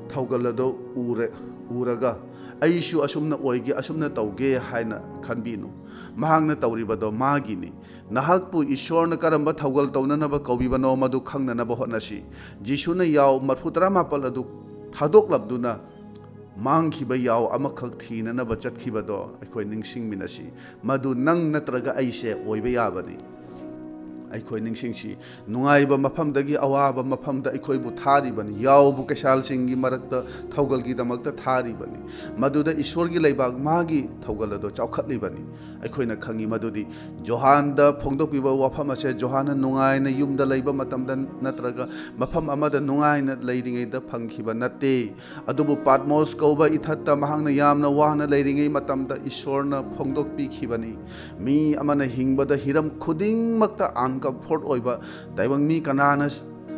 ꯊꯧꯒꯜ ꯑꯗꯨ ꯎꯔꯦ-, ꯎꯔꯒ "ꯑꯩꯁꯨ ꯑꯁꯨꯝꯅ ꯑꯣꯏꯒꯦ, ꯑꯁꯨꯝꯅ ꯇꯧꯒꯦ" ꯍꯥꯏꯅ ꯈꯟꯕꯤꯅꯨ꯫ ꯃꯍꯥꯛꯅ ꯇꯧꯔꯤꯕꯗꯣ ꯃꯥꯒꯤꯅꯤ꯫ ꯅꯍꯥꯛꯄꯨ ꯏꯁꯣꯔꯅ ꯀꯔꯝꯕ ꯊꯧꯒꯜ ꯇꯧꯅꯅꯕ ꯀꯧꯕꯤꯕꯅꯣ, ꯃꯗꯨ ꯈꯪꯅꯅꯕ ꯍꯣꯠꯅꯁꯤ꯫ ꯖꯤꯁꯨꯅ ꯌꯥꯎ ꯃꯔꯐꯨ ꯇꯔꯥꯃꯥꯄꯜ ꯑꯗꯨ ꯊꯥꯗꯣꯛꯂꯕꯗꯨꯅ ꯃꯥꯡꯈꯤꯕ ꯌꯥꯎ ꯑꯃꯈꯛ ꯊꯤꯅꯅꯕ ꯆꯠꯈꯤꯕꯗꯣ ꯑꯩꯈꯣꯏ ꯅꯤꯡꯁꯤꯡꯃꯤꯟꯅꯁꯤ꯫ ꯃꯗꯨ ꯅꯪ ꯅꯠꯇ꯭ꯔꯒ ꯑꯩꯁꯦ ꯑꯣꯏꯕ ꯌꯥꯕꯅꯤ꯫ ꯑꯩꯈꯣꯏ ꯅꯤꯡꯁꯤꯡꯁꯤ, ꯅꯨꯡꯉꯥꯏꯕ ꯃꯐꯝꯗꯒꯤ ꯑꯋꯥꯕ ꯃꯐꯝꯗ ꯑꯩꯈꯣꯏꯕꯨ ꯊꯥꯔꯤꯕꯅꯤ꯫ ꯌꯥꯎꯕꯨ ꯀꯩꯁꯥꯜꯁꯤꯡꯒꯤ ꯃꯔꯛꯇ ꯊꯧꯒꯜꯒꯤꯗꯃꯛꯇ ꯊꯥꯔꯤꯕꯅꯤ꯫ ꯃꯗꯨꯗ ꯏꯁꯣꯔꯒꯤ ꯂꯩꯕꯥꯛ ꯃꯥꯒꯤ ꯊꯧꯒꯜ ꯑꯗꯨ ꯆꯥꯎꯈꯠꯂꯤꯕꯅꯤ꯫ ꯑꯩꯈꯣꯏꯅ ꯈꯪꯉꯤ ꯃꯗꯨꯗꯤ ꯖꯣꯍꯥꯟꯗ ꯐꯣꯡꯗꯣꯛꯄꯤꯕ ꯋꯥꯐꯝ ꯑꯁꯦ ꯖꯣꯍꯥꯟꯅ ꯅꯨꯡꯉꯥꯏꯅ ꯌꯨꯝꯗ ꯂꯩꯕ ꯃꯇꯝꯗ ꯅꯠꯇ꯭ꯔꯒ ꯃꯐꯝ ꯑꯃꯗ ꯅꯨꯡꯉꯥꯏꯅ ꯂꯩꯔꯤꯉꯩꯗ ꯐꯪꯈꯤꯕ ꯅꯠꯇꯦ꯫ ꯑꯗꯨꯕꯨ ꯄꯥꯠꯃꯣꯁ ꯀꯧꯕ ꯏꯊꯠꯇ ꯃꯍꯥꯛꯅ ꯌꯥꯝꯅ ꯋꯥꯅ ꯂꯩꯔꯤꯉꯩ ꯃꯇꯝꯗ ꯏꯁꯣꯔꯅ ꯐꯣꯡꯗꯣꯛꯄꯤꯈꯤꯕꯅꯤ꯫ ꯃꯤ ꯑꯃꯅ ꯍꯤꯡꯕꯗ ꯍꯤꯔꯝ ꯈꯨꯗꯤꯡꯃꯛꯇ ꯑꯟꯀꯝꯐꯣꯔꯠ ꯑꯣꯏꯕ, ꯇꯥꯏꯕꯪ ꯃꯤ ꯀꯅꯥꯅ,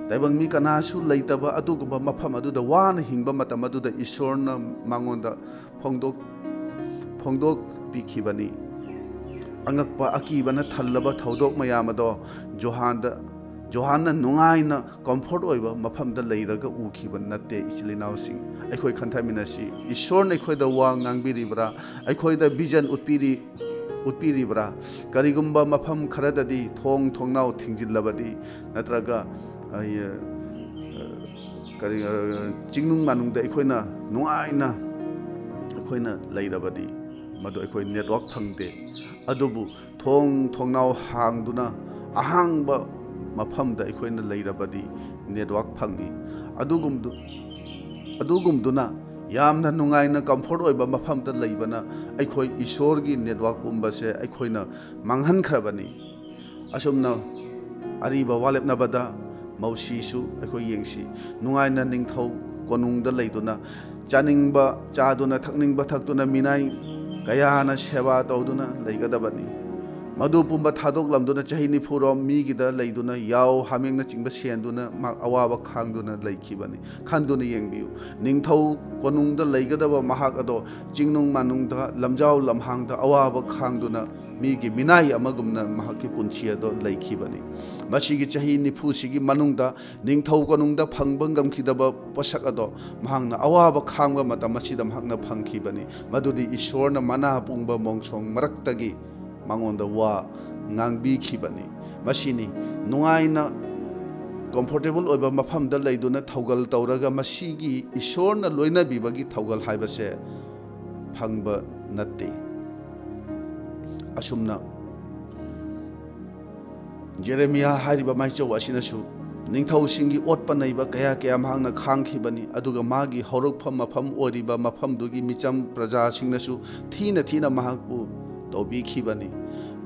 ꯇꯥꯏꯕꯪ ꯃꯤ ꯀꯅꯥꯁꯨ ꯂꯩꯇꯕ ꯑꯗꯨꯒꯨꯝꯕ ꯃꯐꯝ ꯑꯗꯨꯗ ꯋꯥꯅ ꯍꯤꯡꯕ ꯃꯇꯝ ꯑꯗꯨꯗ ꯏꯁꯣꯔꯅ ꯃꯉꯣꯟꯗ ꯐꯣꯡꯗꯣꯛ-, ꯐꯣꯡꯗꯣꯛꯄꯤꯈꯤꯕꯅꯤ꯫ ꯑꯉꯛꯄ ꯑꯀꯤꯕꯅ ꯊꯜꯂꯕ ꯊꯧꯗꯣꯛ ꯃꯌꯥꯝ ꯑꯗꯣ ꯖꯣꯍꯥꯟꯗ, ꯖꯣꯍꯥꯟꯅ ꯅꯨꯡꯉꯥꯏꯅ ꯀꯝꯐꯣꯔꯠ ꯑꯣꯏꯕ ꯃꯐꯝꯗ ꯂꯩꯔꯒ ꯎꯈꯤꯕ ꯅꯠꯇꯦ꯫ ꯏꯆꯤꯜ ꯏꯅꯥꯎꯁꯤꯡ, ꯑꯩꯈꯣꯏ ꯈꯟꯊꯃꯤꯟꯅꯁꯤ꯫ ꯏꯁꯣꯔꯅ ꯑꯩꯈꯣꯏꯗ ꯋꯥ ꯉꯥꯡꯕꯤꯔꯤꯕ꯭ꯔꯥ? ꯑꯩꯈꯣꯏꯗ ꯚꯤꯖꯟ ꯎꯠꯄꯤꯔꯤ-, ꯎꯠꯄꯤꯔꯤꯕ꯭ꯔꯥ? ꯀꯔꯤꯒꯨꯝꯕ ꯃꯐꯝ ꯈꯔꯗꯗꯤ ꯊꯣꯡ ꯊꯣꯡꯅꯥꯎ ꯊꯤꯡꯖꯤꯜꯂꯕꯗꯤ, ꯅꯠꯇ꯭ꯔꯒ, ꯑ, ꯀꯔꯤ, ꯑ, ꯆꯤꯡꯅꯨꯡ ꯃꯥꯅꯨꯡꯗ ꯑꯩꯈꯣꯏꯅ ꯅꯨꯡꯉꯥꯏꯅ ꯑꯩꯈꯣꯏꯅ ꯂꯩꯔꯕꯗꯤ, ꯃꯗꯨ ꯑꯩꯈꯣꯏ ꯅꯦꯠꯋꯥꯛ ꯐꯪꯗꯦ꯫ ꯑꯗꯨꯕꯨ ꯊꯣꯡ ꯊꯣꯡꯅꯥꯎ ꯍꯥꯡꯗꯨꯅ ꯑꯍꯥꯡꯕ ꯃꯐꯝꯗ ꯑꯩꯈꯣꯏꯅ ꯂꯩꯔꯕꯗꯤ ꯅꯦꯠꯋꯥꯛ ꯐꯪꯏ꯫ ꯑꯗꯨꯒꯨꯝꯗꯨ-, ꯑꯗꯨꯒꯨꯝꯗꯨꯅ ꯌꯥꯝꯅ ꯅꯨꯡꯉꯥꯏꯅ ꯀꯝꯐꯣꯔꯠ ꯑꯣꯏꯕ ꯃꯐꯝꯗ ꯂꯩꯕꯅ ꯑꯩꯈꯣꯏ ꯏꯁꯣꯔꯒꯤ ꯅꯦꯠꯋꯥꯛ ꯄꯨꯝꯕꯁꯦ ꯑꯩꯈꯣꯏꯅ ꯃꯥꯡꯍꯟꯈ꯭ꯔꯕꯅꯤ꯫ ꯑꯁꯨꯝꯅ ꯑꯔꯤꯕ ꯋꯥꯂꯦꯞꯅꯕꯗ ꯃꯧꯁꯤꯁꯨ ꯑꯩꯈꯣꯏ ꯌꯦꯡꯁꯤ꯫ ꯅꯨꯡꯉꯥꯏꯅ ꯅꯤꯡꯊꯧ ꯀꯣꯅꯨꯡꯗ ꯂꯩꯗꯨꯅ ꯆꯥꯅꯤꯡꯕ ꯆꯥꯗꯨꯅ ꯊꯛꯅꯤꯡꯕ ꯊꯛꯇꯨꯅ ꯃꯤꯅꯥꯏ ꯀꯌꯥꯅ ꯁꯦꯕꯥ ꯇꯧꯗꯨꯅ ꯂꯩꯒꯗꯕꯅꯤ꯫ ꯃꯗꯨ ꯄꯨꯝꯕ ꯊꯥꯗꯣꯛꯂꯝꯗꯨꯅ ꯆꯍꯤ ꯅꯤꯐꯨꯔꯣꯝ ꯃꯤꯒꯤꯗ ꯂꯩꯗꯨꯅ ꯌꯥꯎ ꯍꯥꯃꯦꯡꯅꯆꯤꯡꯕ ꯁꯦꯟꯗꯨꯅ ꯃꯍꯥꯛ ꯑꯋꯥꯕ ꯈꯥꯡꯗꯨꯅ ꯂꯩꯈꯤꯕꯅꯤ꯫ ꯈꯟꯗꯨꯅ ꯌꯦꯡꯕꯤꯌꯨ, ꯅꯤꯡꯊꯧ ꯀꯣꯅꯨꯡꯗ ꯂꯩꯒꯗꯕ ꯃꯍꯥꯛ ꯑꯗꯣ ꯆꯤꯡꯅꯨꯡ ꯃꯥꯅꯨꯡꯗ ꯂꯝꯖꯥꯎ ꯂꯝꯍꯥꯡꯗ ꯑꯋꯥꯕ ꯈꯥꯡꯗꯨꯅ ꯃꯤꯒꯤ ꯃꯤꯅꯥꯏ ꯑꯃꯒꯨꯝꯅ ꯃꯍꯥꯛꯀꯤ ꯄꯨꯟꯁꯤ ꯑꯗꯣ ꯂꯩꯈꯤꯕꯅꯤ꯫ ꯃꯁꯤꯒꯤ ꯆꯍꯤ ꯅꯤꯐꯨꯁꯤꯒꯤ ꯃꯅꯨꯡꯗ ꯅꯤꯡꯊꯧ ꯀꯣꯅꯨꯡꯗ ꯐꯪꯕ ꯉꯝꯈꯤꯗꯕ ꯄꯣꯠꯁꯛ ꯑꯗꯣ ꯃꯍꯥꯛꯅ ꯑꯋꯥꯕ ꯈꯥꯡꯕ ꯃꯇꯝ ꯑꯁꯤꯗ ꯃꯍꯥꯛꯅ ꯐꯪꯈꯤꯕꯅꯤ꯫ ꯃꯗꯨꯗꯤ ꯏꯁꯣꯔꯅ ꯃꯅꯥ ꯄꯨꯡꯕ ꯃꯣꯡꯁꯣꯡ ꯃꯔꯛꯇꯒꯤ ꯃꯉꯣꯟꯗ ꯋꯥ ꯉꯥꯡꯕꯤꯈꯤꯕꯅꯤ꯫ ꯃꯁꯤꯅꯤ ꯅꯨꯡꯉꯥꯏꯅ ꯀꯝꯐꯣꯔꯇꯦꯕꯜ ꯑꯣꯏꯕ ꯃꯐꯝꯗ ꯂꯩꯗꯨꯅ ꯊꯧꯒꯜ ꯇꯧꯔꯒ ꯃꯁꯤꯒꯤ ꯏꯁꯣꯔꯅ ꯂꯣꯏꯅꯕꯤꯕꯒꯤ ꯊꯧꯒꯜ ꯍꯥꯏꯕꯁꯦ ꯐꯪꯕ ꯅꯠꯇꯦ꯫ ꯑꯁꯨꯝꯅ ꯖꯦꯔꯦꯃꯤꯌꯥ ꯍꯥꯏꯔꯤꯕ ꯃꯥꯏꯆꯧ ꯑꯁꯤꯅꯁꯨ ꯅꯤꯡꯊꯧꯁꯤꯡꯒꯤ ꯑꯣꯠꯄ ꯅꯩꯕ ꯀꯌꯥ ꯀꯌꯥ ꯃꯍꯥꯛꯅ ꯈꯥꯡꯈꯤꯕꯅꯤ, ꯑꯗꯨꯒ ꯃꯥꯒꯤ ꯍꯧꯔꯛꯐꯝ ꯃꯐꯝ ꯑꯣꯏꯔꯤꯕ ꯃꯐꯝꯗꯨꯒꯤ ꯃꯤꯆꯝ ꯄ꯭ꯔꯖꯥꯁꯤꯡꯅꯁꯨ ꯊꯤꯅ ꯊꯤꯅ ꯃꯍꯥꯛꯄꯨ ꯇꯧꯕꯤꯈꯤꯕꯅꯤ꯫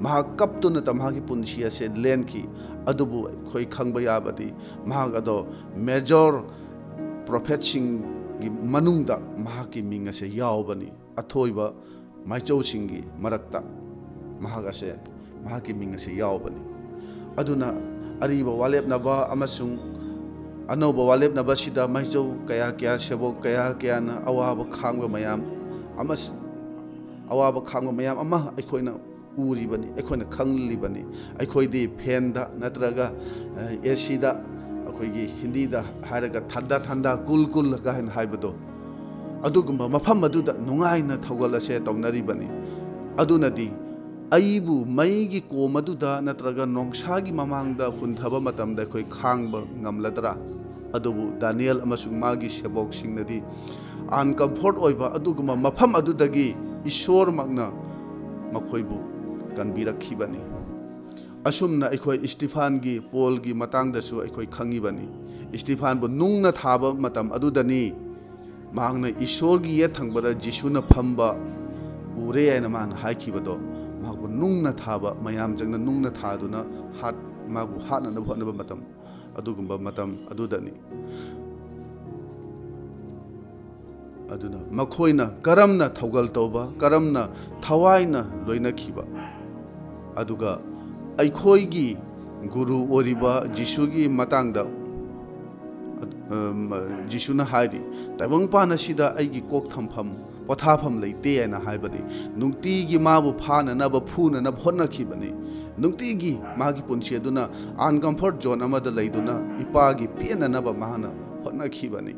ꯃꯍꯥꯛ ꯀꯞꯇꯨꯅꯇ ꯃꯍꯥꯛꯀꯤ ꯄꯨꯟꯁꯤ ꯑꯁꯦ ꯂꯦꯟꯈꯤ꯫ ꯑꯗꯨꯕꯨ ꯑꯩꯈꯣꯏ ꯈꯪꯕ ꯌꯥꯕꯗꯤ, ꯃꯍꯥꯛ ꯑꯗꯣ ꯃꯦꯖꯣꯔ ꯄ꯭ꯔꯣꯐꯦꯠꯁꯤꯡꯒꯤ ꯃꯅꯨꯡꯗ ꯃꯍꯥꯛꯀꯤ ꯃꯤꯡ ꯑꯁꯦ ꯌꯥꯎꯕꯅꯤ꯫ ꯑꯊꯣꯏꯕ ꯃꯥꯏꯆꯧꯁꯤꯡꯒꯤ ꯃꯔꯛꯇ ꯃꯍꯥꯛ ꯑꯁꯦ, ꯃꯍꯥꯛꯀꯤ ꯃꯤꯡ ꯑꯁꯦ ꯌꯥꯎꯕꯅꯤ꯫ ꯑꯗꯨꯅ ꯑꯔꯤꯕ ꯋꯥꯂꯦꯞꯅꯕ ꯑꯃꯁꯨꯡ ꯑꯅꯧꯕ ꯋꯥꯂꯦꯞꯅꯕꯁꯤꯗ ꯃꯥꯏꯆꯧ ꯀꯌꯥ ꯀꯌꯥ, ꯁꯦꯕꯣꯛ ꯀꯌꯥ ꯀꯌꯥꯅ ꯑꯋꯥꯕ ꯈꯥꯡꯕ ꯃꯌꯥꯝ ꯑꯃꯁꯨꯡ ꯑꯋꯥꯕ ꯈꯥꯡꯕ ꯃꯌꯥꯝ ꯑꯃ ꯑꯩꯈꯣꯏꯅ ꯎꯔꯤꯕꯅꯤ, ꯑꯩꯈꯣꯏꯅ ꯈꯪꯂꯤꯕꯅꯤ꯫ ꯑꯩꯈꯣꯏꯗꯤ ꯐꯦꯟꯗ ꯅꯠꯇ꯭ꯔꯒ, ꯑ, ꯑꯦ ꯁꯤꯗ, ꯑꯩꯈꯣꯏꯒꯤ ꯍꯤꯟꯗꯤꯗ ꯍꯥꯏꯔꯒ ꯊꯟꯗꯥ ꯊꯟꯗꯥ, ꯀꯨꯜ ꯀꯨꯜ ꯀꯥꯏꯅ ꯍꯥꯏꯕꯗꯣ, ꯑꯗꯨꯒꯨꯝꯕ ꯃꯐꯝ ꯑꯗꯨꯗ ꯅꯨꯡꯉꯥꯏꯅ ꯊꯧꯒꯜ ꯑꯁꯦ ꯇꯧꯅꯔꯤꯕꯅꯤ꯫ ꯑꯗꯨꯅꯗꯤ ꯑꯩꯕꯨ ꯃꯩꯒꯤ ꯀꯣꯝ ꯑꯗꯨꯗ ꯅꯠꯇ꯭ꯔꯒ ꯅꯣꯡꯁꯥꯒꯤ ꯃꯃꯥꯡꯗ ꯍꯨꯟꯊꯕ ꯃꯇꯝꯗ ꯑꯩꯈꯣꯏ ꯈꯥꯡꯕ ꯉꯝꯂꯗ꯭ꯔꯥ? ꯑꯗꯨꯕꯨ ꯗꯥꯅꯤꯌꯦꯜ ꯑꯃꯁꯨꯡ ꯃꯥꯒꯤ ꯁꯦꯕꯣꯛꯁꯤꯡꯅꯗꯤ ꯑꯟꯀꯝꯐꯣꯔꯠ ꯑꯣꯏꯕ ꯑꯗꯨꯒꯨꯝꯕ ꯃꯐꯝ ꯑꯗꯨꯗꯒꯤ ꯏꯁꯣꯔꯃꯛꯅ ꯃꯈꯣꯏꯕꯨ ꯀꯟꯕꯤꯔꯛꯈꯤꯕꯅꯤ꯫ ꯑꯁꯨꯝꯅ ꯑꯩꯈꯣꯏ ꯏꯁꯇꯤꯐꯥꯟꯒꯤ, ꯄꯣꯜꯒꯤ ꯃꯇꯥꯡꯗꯁꯨ ꯑꯩꯈꯣꯏ ꯈꯪꯉꯤꯕꯅꯤ꯫ ꯏꯁꯇꯤꯐꯥꯟꯕꯨ ꯅꯨꯡꯅ ꯊꯥꯕ ꯃꯇꯝ ꯑꯗꯨꯗꯅꯤ ꯃꯍꯥꯛꯅ ꯏꯁꯣꯔꯒꯤ ꯌꯦꯠ ꯊꯪꯕꯗ ꯖꯤꯁꯨꯅ ꯐꯝꯕ ꯎꯔꯦ ꯍꯥꯏꯅ ꯃꯥꯅ ꯍꯥꯏꯈꯤꯕꯗꯣ, ꯃꯍꯥꯛꯄꯨ ꯅꯨꯡꯅ ꯊꯥꯕ, ꯃꯌꯥꯝ ꯆꯪꯅ ꯅꯨꯡꯅ ꯊꯥꯗꯨꯅ ꯍꯥꯠ-, ꯃꯥꯕꯨ ꯍꯥꯠꯅꯅꯕ ꯍꯣꯠꯅꯕ ꯃꯇꯝ, ꯑꯗꯨꯒꯨꯝꯕ ꯃꯇꯝ ꯑꯗꯨꯗꯅꯤ꯫ ꯑꯗꯨꯅ ꯃꯈꯣꯏꯅ ꯀꯔꯝꯅ ꯊꯧꯒꯜ ꯇꯧꯕ, ꯀꯔꯝꯅ ꯊꯋꯥꯏꯅ ꯂꯣꯏꯅꯈꯤꯕ, ꯑꯗꯨꯒ ꯑꯩꯈꯣꯏꯒꯤ ꯒꯨꯔꯨ ꯑꯣꯏꯔꯤꯕ ꯖꯤꯁꯨꯒꯤ ꯃꯇꯥꯡꯗ, ꯑꯝ, ꯖꯤꯁꯨꯅ ꯍꯥꯏꯔꯤ, "ꯇꯥꯏꯕꯪꯄꯥꯟ ꯑꯁꯤꯗ ꯑꯩꯒꯤ ꯀꯣꯛ ꯊꯝꯐꯝ, ꯄꯣꯊꯥꯐꯝ ꯂꯩꯇꯦ" ꯍꯥꯏꯅ ꯍꯥꯏꯕꯅꯤ꯫ ꯅꯨꯡꯇꯤꯒꯤ ꯃꯥꯕꯨ ꯐꯥꯅꯅꯕ, ꯐꯨꯅꯅꯕ ꯍꯣꯠꯅꯈꯤꯕꯅꯤ꯫ ꯅꯨꯡꯇꯤꯒꯤ ꯃꯥꯒꯤ ꯄꯨꯟꯁꯤ ꯑꯗꯨꯅ ꯑꯟꯀꯝꯐꯣꯔꯠ ꯖꯣꯟ ꯑꯃꯗ ꯂꯩꯗꯨꯅ ꯏꯄꯥꯒꯤ ꯄꯦꯟꯅꯅꯕ ꯃꯍꯥꯛꯅ ꯍꯣꯠꯅꯈꯤꯕꯅꯤ꯫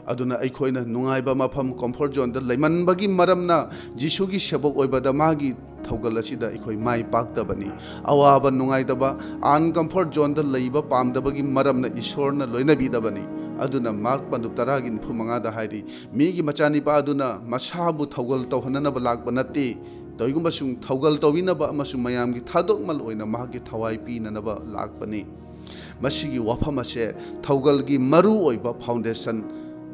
ꯑꯗꯨꯅ ꯑꯩꯈꯣꯏꯅ ꯅꯨꯡꯉꯥꯏꯕ ꯃꯐꯝ, ꯀꯝꯐꯣꯔꯠ ꯖꯣꯟꯗ ꯂꯩꯃꯟꯕꯒꯤ ꯃꯔꯝꯅ ꯖꯤꯁꯨꯒꯤ ꯁꯦꯕꯣꯛ ꯑꯣꯏꯕꯗ ꯃꯥꯒꯤ ꯊꯧꯒꯜ ꯑꯁꯤꯗ ꯑꯩꯈꯣꯏ ꯃꯥꯏ ꯄꯥꯛꯇꯕꯅꯤ꯫ ꯑꯋꯥꯕ, ꯅꯨꯡꯉꯥꯏꯇꯕ, ꯑꯟꯀꯝꯐꯣꯔꯠ ꯖꯣꯟꯗ ꯂꯩꯕ ꯄꯥꯝꯗꯕꯒꯤ ꯃꯔꯝꯅ ꯏꯁꯣꯔꯅ ꯂꯣꯏꯅꯕꯤꯗꯕꯅꯤ꯫ ꯑꯗꯨꯅ ꯃꯥꯔꯛ ꯃꯗꯨ ꯇꯔꯥꯒꯤ ꯅꯤꯐꯨ ꯃꯉꯥꯗ ꯍꯥꯏꯔꯤ, "ꯃꯤꯒꯤ ꯃꯆꯥꯅꯤꯄꯥ ꯑꯗꯨꯅ ꯃꯁꯥꯕꯨ ꯊꯧꯒꯜ ꯇꯧꯍꯟꯅꯅꯕ ꯂꯥꯛꯄ ꯅꯠꯇꯦ, ꯇꯧꯏꯒꯨꯝꯕꯁꯨꯡ ꯊꯧꯒꯜ ꯇꯧꯕꯤꯅꯕ ꯑꯃꯁꯨꯡ ꯃꯌꯥꯝꯒꯤ ꯊꯥꯗꯣꯛꯃꯜ ꯑꯣꯏꯅ ꯃꯍꯥꯛꯀꯤ ꯊꯋꯥꯏ ꯄꯤꯅꯅꯕ ꯂꯥꯛꯄꯅꯤ꯫ ꯃꯁꯤꯒꯤ ꯋꯥꯐꯝ ꯑꯁꯦ ꯊꯧꯒꯜꯒꯤ ꯃꯔꯨꯑꯣꯏꯕ ꯐꯥꯎꯟꯗꯦꯁꯟ,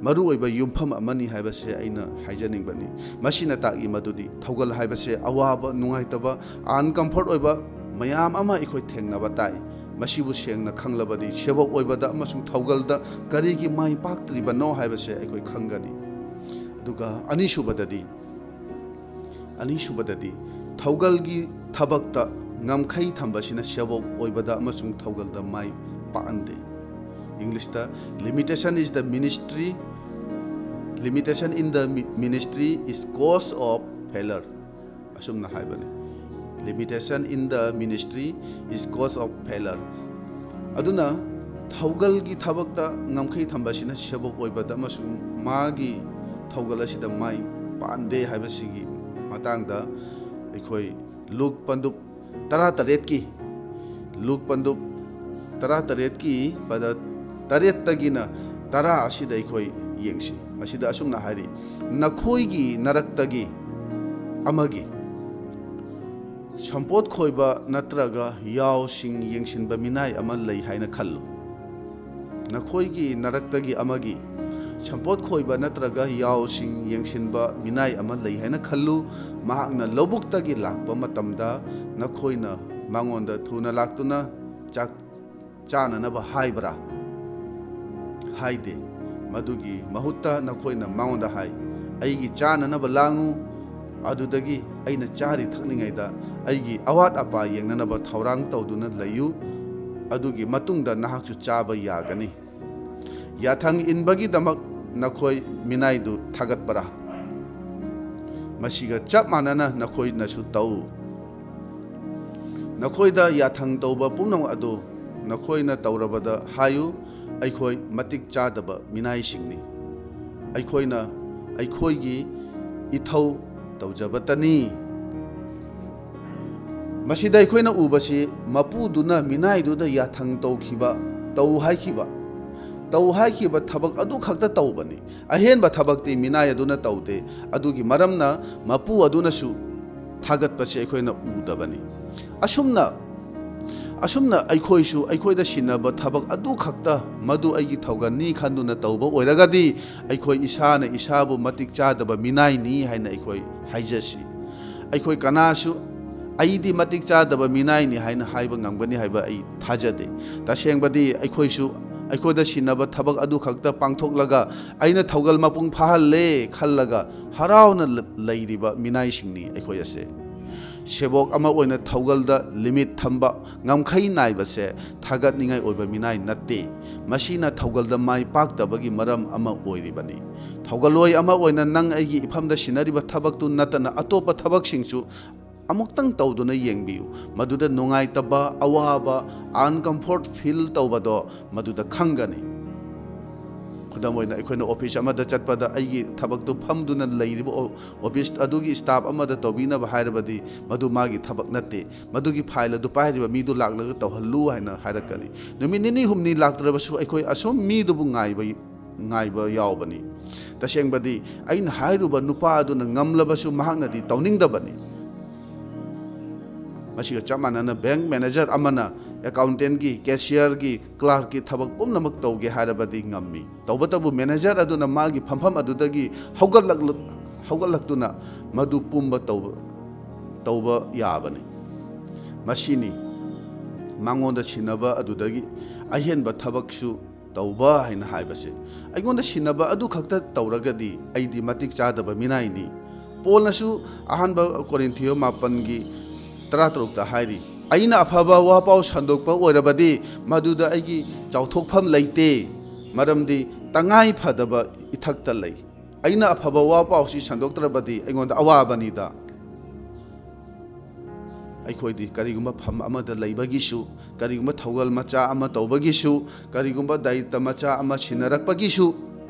ꯃꯔꯨꯑꯣꯏꯕ ꯌꯨꯝꯐꯝ ꯑꯃꯅꯤ ꯍꯥꯏꯕꯁꯦ ꯑꯩꯅ ꯍꯥꯏꯖꯅꯤꯡꯕꯅꯤ꯫ ꯃꯁꯤꯅ ꯇꯥꯛꯏ ꯃꯗꯨꯗꯤ ꯊꯧꯒꯜ ꯍꯥꯏꯕꯁꯦ ꯑꯋꯥꯕ, ꯅꯨꯡꯉꯥꯏꯇꯕ, ꯑꯟꯀꯝꯐꯣꯔꯠ ꯑꯣꯏꯕ ꯃꯌꯥꯝ ꯑꯃ ꯑꯩꯈꯣꯏ ꯊꯦꯡꯅꯕ ꯇꯥꯏ꯫ ꯃꯁꯤꯕꯨ ꯁꯦꯡꯅ ꯈꯪꯂꯕꯗꯤ ꯁꯦꯕꯣꯛ ꯑꯣꯏꯕꯗ ꯑꯃꯁꯨꯡ ꯊꯧꯒꯜꯗ ꯀꯔꯤꯒꯤ ꯃꯥꯏ ꯄꯥꯛꯇ꯭ꯔꯤꯕꯅꯣ ꯍꯥꯏꯕꯁꯦ ꯑꯩꯈꯣꯏ ꯈꯪꯒꯅꯤ꯫ ꯑꯗꯨꯒ ꯑꯅꯤꯁꯨꯕꯗꯗꯤ, ꯑꯅꯤꯁꯨꯕꯗꯗꯤ ꯊꯧꯒꯜꯒꯤ ꯊꯕꯛꯇ ꯉꯝꯈꯩ ꯊꯝꯕꯁꯤꯅ ꯁꯦꯕꯣꯛ ꯑꯣꯏꯕꯗ ꯑꯃꯁꯨꯡ ꯊꯧꯒꯜꯗ ꯃꯥꯏ ꯄꯥꯛꯍꯟꯗꯦ꯫ ꯏꯪꯂꯤꯁꯇ, "Limitation is the ministry, limitation in the mi- ministry is cause of failure," ꯑꯁꯨꯝꯅ ꯍꯥꯏꯕꯅꯤ, "Limitation in the ministry is cause of failure." ꯑꯗꯨꯅ ꯊꯧꯒꯜꯒꯤ ꯊꯕꯛꯇ ꯉꯝꯈꯩ ꯊꯝꯕꯁꯤꯅ ꯁꯦꯕꯣꯛ ꯑꯣꯏꯕꯗ ꯑꯃꯁꯨꯡ ꯃꯥꯒꯤ ꯊꯧꯒꯜ ꯑꯁꯤꯗ ꯃꯥꯏ ꯄꯥꯟꯗꯦ ꯍꯥꯏꯕꯁꯤꯒꯤ ꯃꯇꯥꯡꯗ ꯑꯩꯈꯣꯏ ꯂꯨꯛ ꯄꯟꯗꯨꯞ ꯇꯔꯥꯇꯔꯦꯠꯀꯤ, ꯂꯨꯛ ꯄꯟꯗꯨꯞ ꯇꯔꯥꯇꯔꯦꯠꯀꯤ ꯄꯗ ꯇꯔꯦꯠꯇꯒꯤꯅ ꯇꯔꯥ ꯑꯁꯤꯗ ꯑꯩꯈꯣꯏ ꯌꯦꯡꯁꯤ꯫ ꯃꯁꯤꯗ ꯑꯁꯨꯝꯅ ꯍꯥꯏꯔꯤ, "ꯅꯈꯣꯏꯒꯤ ꯅꯔꯛꯇꯒꯤ ꯑꯃꯒꯤ ꯁꯝꯄꯣꯠ ꯈꯣꯏꯕ ꯅꯠꯇ꯭ꯔꯒ ꯌꯥꯎꯁꯤꯡ ꯌꯦꯡꯁꯤꯟꯕ ꯃꯤꯅꯥꯏ ꯑꯃ ꯂꯩ ꯍꯥꯏꯅ ꯈꯜꯂꯨ꯫ ꯅꯈꯣꯏꯒꯤ ꯅꯔꯛꯇꯒꯤ ꯑꯃꯒꯤ ꯁꯝꯄꯣꯠ ꯈꯣꯏꯕ ꯅꯠꯇ꯭ꯔꯒ ꯌꯥꯎꯁꯤꯡ ꯌꯦꯡꯁꯤꯟꯕ ꯃꯤꯅꯥꯏ ꯑꯃ ꯂꯩ ꯍꯥꯏꯅ ꯈꯜꯂꯨ꯫ ꯃꯍꯥꯛꯅ ꯂꯧꯕꯨꯛꯇꯒꯤ ꯂꯥꯛꯄ ꯃꯇꯝꯗ ꯅꯈꯣꯏꯅ ꯃꯉꯣꯟꯗ ꯊꯨꯅ ꯂꯥꯛꯇꯨꯅ ꯆꯥꯛ ꯆꯥꯅꯅꯕ ꯍꯥꯏꯕ꯭ꯔꯥ? ꯍꯥꯏꯗꯦ꯫ ꯃꯗꯨꯒꯤ ꯃꯍꯨꯠꯇ ꯅꯈꯣꯏꯅ ꯃꯉꯣꯟꯗ ꯍꯥꯏ, 'ꯑꯩꯒꯤ ꯆꯥꯅꯅꯕ ꯂꯥꯡꯉꯨ, ꯑꯗꯨꯗꯒꯤ ꯑꯩꯅ ꯆꯥꯔꯤ ꯊꯛꯂꯤꯉꯩꯗ ꯑꯩꯒꯤ ꯑꯋꯥꯠ ꯑꯄꯥ ꯌꯦꯡꯅꯅꯕ ꯊꯧꯔꯥꯡ ꯇꯧꯗꯨꯅ ꯂꯩꯌꯨ꯫ ꯑꯗꯨꯒꯤ ꯃꯇꯨꯡꯗ ꯅꯍꯥꯛꯁꯨ ꯆꯥꯕ ꯌꯥꯒꯅꯤ.' ꯌꯥꯊꯪ ꯏꯟꯕꯒꯤꯗꯃꯛ ꯅꯈꯣꯏ ꯃꯤꯅꯥꯏꯗꯨ ꯊꯥꯒꯠꯄꯔꯥ? ꯃꯁꯤꯒ ꯆꯞ ꯃꯥꯟꯅꯅ ꯅꯈꯣꯏꯅꯁꯨ ꯇꯧ꯫ ꯅꯈꯣꯏꯗ ꯌꯥꯊꯪ ꯇꯧꯕ ꯄꯨꯝꯅꯃꯛ ꯑꯗꯨ ꯅꯈꯣꯏꯅ ꯇꯧꯔꯕꯗ ꯍꯥꯏꯌꯨ, 'ꯑꯩꯈꯣꯏ ꯃꯇꯤꯛ ꯆꯥꯗꯕ ꯃꯤꯅꯥꯏꯁꯤꯡꯅꯤ꯫ ꯑꯩꯈꯣꯏꯅ ꯑꯩꯈꯣꯏꯒꯤ ꯏꯊꯧ ꯇꯧꯖꯕꯇꯅꯤ.'" ꯃꯁꯤꯗ ꯑꯩꯈꯣꯏꯅ ꯎꯕꯁꯤ, ꯃꯄꯨꯗꯨꯅ ꯃꯤꯅꯥꯏꯗꯨꯗ ꯌꯥꯊꯪ ꯇꯧꯈꯤꯕ, ꯇꯧ ꯍꯥꯏꯈꯤꯕ, ꯇꯧ ꯍꯥꯏꯈꯤꯕ ꯊꯕꯛ ꯑꯗꯨ ꯈꯛꯇ ꯇꯧꯕꯅꯤ꯫ ꯑꯍꯦꯟꯕ ꯊꯕꯛꯇꯤ ꯃꯤꯅꯥꯏ ꯑꯗꯨꯅ ꯇꯧꯗꯦ꯫ ꯑꯗꯨꯒꯤ ꯃꯔꯝꯅ ꯃꯄꯨ ꯑꯗꯨꯅꯁꯨ ꯊꯥꯒꯠꯄꯁꯤ ꯑꯩꯈꯣꯏꯅ ꯎꯗꯕꯅꯤ꯫ ꯑꯁꯨꯝꯅ ꯑꯁꯨꯝꯅ ꯑꯩꯈꯣꯏꯁꯨ ꯑꯩꯈꯣꯏꯗ ꯁꯤꯟꯅꯕ ꯊꯕꯛ ꯑꯗꯨ ꯈꯛꯇ, ꯃꯗꯨ ꯑꯩꯒꯤ ꯊꯧꯒꯜꯅꯤ ꯈꯟꯗꯨꯅ ꯇꯧꯕ ꯑꯣꯏꯔꯒꯗꯤ, ꯑꯩꯈꯣꯏ ꯏꯁꯥꯅ ꯏꯁꯥꯕꯨ ꯃꯇꯤꯛ ꯆꯥꯗꯕ ꯃꯤꯅꯥꯏꯅꯤ ꯍꯥꯏꯅ ꯑꯩꯈꯣꯏ ꯍꯥꯏꯖꯁꯤ꯫ ꯑꯩꯈꯣꯏ ꯀꯅꯥꯁꯨ "ꯑꯩꯗꯤ ꯃꯇꯤꯛ ꯆꯥꯗꯕ ꯃꯤꯅꯥꯏꯅꯤ" ꯍꯥꯏꯅ ꯍꯥꯏꯕ ꯉꯝꯒꯅꯤ ꯍꯥꯏꯕ ꯑꯩ ꯊꯥꯖꯗꯦ꯫ ꯇꯁꯦꯡꯕꯗꯤ ꯑꯩꯈꯣꯏꯁꯨ ꯑꯩꯈꯣꯏꯗ ꯁꯤꯟꯅꯕ ꯊꯕꯛ ꯑꯗꯨ ꯈꯛꯇ ꯄꯥꯡꯊꯣꯛꯂꯒ "ꯑꯩꯅ ꯊꯧꯒꯜ ꯃꯄꯨꯡ ꯐꯥꯍꯜꯂꯦ" ꯈꯜꯂꯒ ꯍꯔꯥꯎꯅ ꯂ-, ꯂꯩꯔꯤꯕ ꯃꯤꯅꯥꯏꯁꯤꯡꯅꯤ ꯑꯩꯈꯣꯏ ꯑꯁꯦ꯫ ꯁꯦꯕꯣꯛ ꯑꯃ ꯑꯣꯏꯅ ꯊꯧꯒꯜꯗ ꯂꯤꯃꯤꯠ ꯊꯝꯕ, ꯉꯝꯈꯩ ꯅꯥꯏꯕꯁꯦ ꯊꯥꯒꯠꯅꯤꯡꯉꯥꯏ ꯑꯣꯏꯕ ꯃꯤꯅꯥꯏ ꯅꯠꯇꯦ꯫ ꯃꯁꯤꯅ ꯊꯧꯒꯜꯗ ꯃꯥꯏ ꯄꯥꯛꯇꯕꯒꯤ ꯃꯔꯝ ꯑꯃ ꯑꯣꯏꯔꯤꯕꯅꯤ꯫ ꯊꯧꯒꯜꯂꯣꯏ ꯑꯃ ꯑꯣꯏꯅ ꯅꯪ ꯑꯩꯒꯤ ꯏꯐꯝꯗ ꯁꯤꯟꯅꯔꯤꯕ ꯊꯕꯛꯇꯨ ꯅꯠꯇꯅ ꯑꯇꯣꯞꯄ ꯊꯕꯛꯁꯤꯡꯁꯨ ꯑꯃꯨꯛꯇꯪ ꯇꯧꯗꯨꯅ ꯌꯦꯡꯕꯤꯌꯨ꯫ ꯃꯗꯨꯗ ꯅꯨꯡꯉꯥꯏꯇꯕ, ꯑꯋꯥꯕ, unconfort feel ꯇꯧꯕꯗꯣ ꯃꯗꯨꯗ ꯈꯪꯒꯅꯤ꯫ ꯈꯨꯗꯝ ꯑꯣꯏꯅ, ꯑꯩꯈꯣꯏꯅ ꯑꯣꯐꯤꯁ ꯑꯃꯗ ꯆꯠꯄꯗ ꯑꯩꯒꯤ ꯊꯕꯛꯇꯨ ꯐꯝꯗꯨꯅ ꯂꯩꯔꯤꯕ ꯑꯣ-, ꯑꯣꯐꯤꯁ ꯑꯗꯨꯒꯤ ꯁ꯭ꯇꯥꯐ ꯑꯃꯗ ꯇꯧꯕꯤꯅꯕ ꯍꯥꯏꯔꯕꯗꯤ ꯃꯗꯨ ꯃꯥꯒꯤ ꯊꯕꯛ ꯅꯠꯇꯦ꯫ ꯃꯗꯨꯒꯤ ꯐꯥꯏꯜ ꯑꯗꯨ ꯄꯥꯏꯔꯤꯕ ꯃꯤꯗꯨ ꯂꯥꯛꯂꯒ ꯇꯧꯍꯜꯂꯨ ꯍꯥꯏꯅ ꯍꯥꯏꯔꯛꯀꯅꯤ꯫ ꯅꯨꯃꯤꯠ ꯅꯤꯅꯤ ꯍꯨꯝꯅꯤ ꯂꯥꯛꯇ꯭ꯔꯕꯁꯨ ꯑꯩꯈꯣꯏ ꯑꯁꯨꯝ ꯃꯤꯗꯨꯕꯨ ꯉꯥꯏꯕ ꯉꯥꯏꯕ ꯌꯥꯎꯕꯅꯤ꯫ ꯇꯁꯦꯡꯕꯗꯤ ꯑꯩꯅ ꯍꯥꯏꯔꯨꯕ ꯅꯨꯄꯥ ꯑꯗꯨꯅ ꯉꯝꯂꯕꯁꯨ ꯃꯍꯥꯛꯅꯗꯤ ꯇꯧꯅꯤꯡꯗꯕꯅꯤ꯫ ꯃꯁꯤꯒ ꯆꯞ ꯃꯥꯟꯅꯅ ꯕꯦꯡꯛ ꯃꯦꯅꯦꯖꯔ ꯑꯃꯅ ꯑꯦꯀꯥꯎꯟꯇꯦꯟꯒꯤ, ꯀꯦꯁꯤꯌꯔꯒꯤ, ꯀ꯭ꯂꯥꯔꯛꯀꯤ ꯊꯕꯛ ꯄꯨꯝꯅꯃꯛ ꯇꯧꯒꯦ ꯍꯥꯏꯔꯕꯗꯤ ꯉꯝꯃꯤ꯫ ꯇꯧꯕꯇꯕꯨ ꯃꯦꯅꯦꯖꯔ ꯑꯗꯨꯅ ꯃꯥꯒꯤ ꯐꯝꯐꯝ ꯑꯗꯨꯗꯒꯤ ꯍꯧꯒꯠꯂꯛꯂ-, ꯍꯧꯒꯠꯂꯛꯇꯨꯅ ꯃꯗꯨ ꯄꯨꯝꯕ ꯇꯧꯕ, ꯇꯧꯕ ꯌꯥꯕꯅꯤ꯫ ꯃꯁꯤꯅꯤ ꯃꯉꯣꯟꯗ ꯁꯤꯟꯅꯕ ꯑꯗꯨꯗꯒꯤ ꯑꯍꯦꯟꯕ ꯊꯕꯛꯁꯨ ꯇꯧꯕ ꯍꯥꯏꯅ ꯍꯥꯏꯕꯁꯦ꯫ ꯑꯩꯉꯣꯟꯗ ꯁꯤꯟꯅꯕ ꯑꯗꯨ ꯈꯛꯇ ꯇꯧꯔꯒꯗꯤ ꯑꯩꯗꯤ ꯃꯇꯤꯛ ꯆꯥꯗꯕ ꯃꯤꯅꯥꯏꯅꯤ꯫ ꯄꯣꯜꯅꯁꯨ ꯑꯍꯥꯟꯕ ꯀꯣꯔꯤꯟꯊꯤꯌꯣ ꯃꯥꯄꯟꯒꯤ ꯇꯔꯥꯇꯔꯨꯛꯇ ꯍꯥꯏꯔꯤ, "ꯑꯩꯅ ꯑꯐꯕ ꯋꯥ ꯄꯥꯎ ꯁꯟꯗꯣꯛꯄ ꯑꯣꯏꯔꯕꯗꯤ ꯃꯗꯨꯗ ꯑꯩꯒꯤ ꯆꯥꯎꯊꯣꯛꯐꯝ ꯂꯩꯇꯦ, ꯃꯔꯝꯗꯤ ꯇꯉꯥꯏ ꯐꯗꯕ ꯏꯊꯛꯇ ꯂꯩ꯫ ꯑꯩꯅ ꯑꯐꯕ ꯋꯥ ꯄꯥꯎꯁꯤ ꯁꯟꯗꯣꯛꯇ꯭ꯔꯕꯗꯤ ꯑꯩꯉꯣꯟꯗ ꯑꯋꯥꯕꯅꯤꯗ"꯫ ꯑꯩꯈꯣꯏꯗꯤ ꯀꯔꯤꯒꯨꯝꯕ ꯐꯝ ꯑꯃꯗ ꯂꯩꯕꯒꯤꯁꯨ, ꯀꯔꯤꯒꯨꯝꯕ ꯊꯧꯒꯜ ꯃꯆꯥ ꯑꯃ ꯇꯧꯕꯒꯤꯁꯨ, ꯀꯔꯤꯒꯨꯝꯕ ꯗꯥꯌꯤꯠꯇ ꯃꯆꯥ ꯑꯃ ꯁꯤꯟꯅꯔꯛꯄꯒꯤꯁꯨ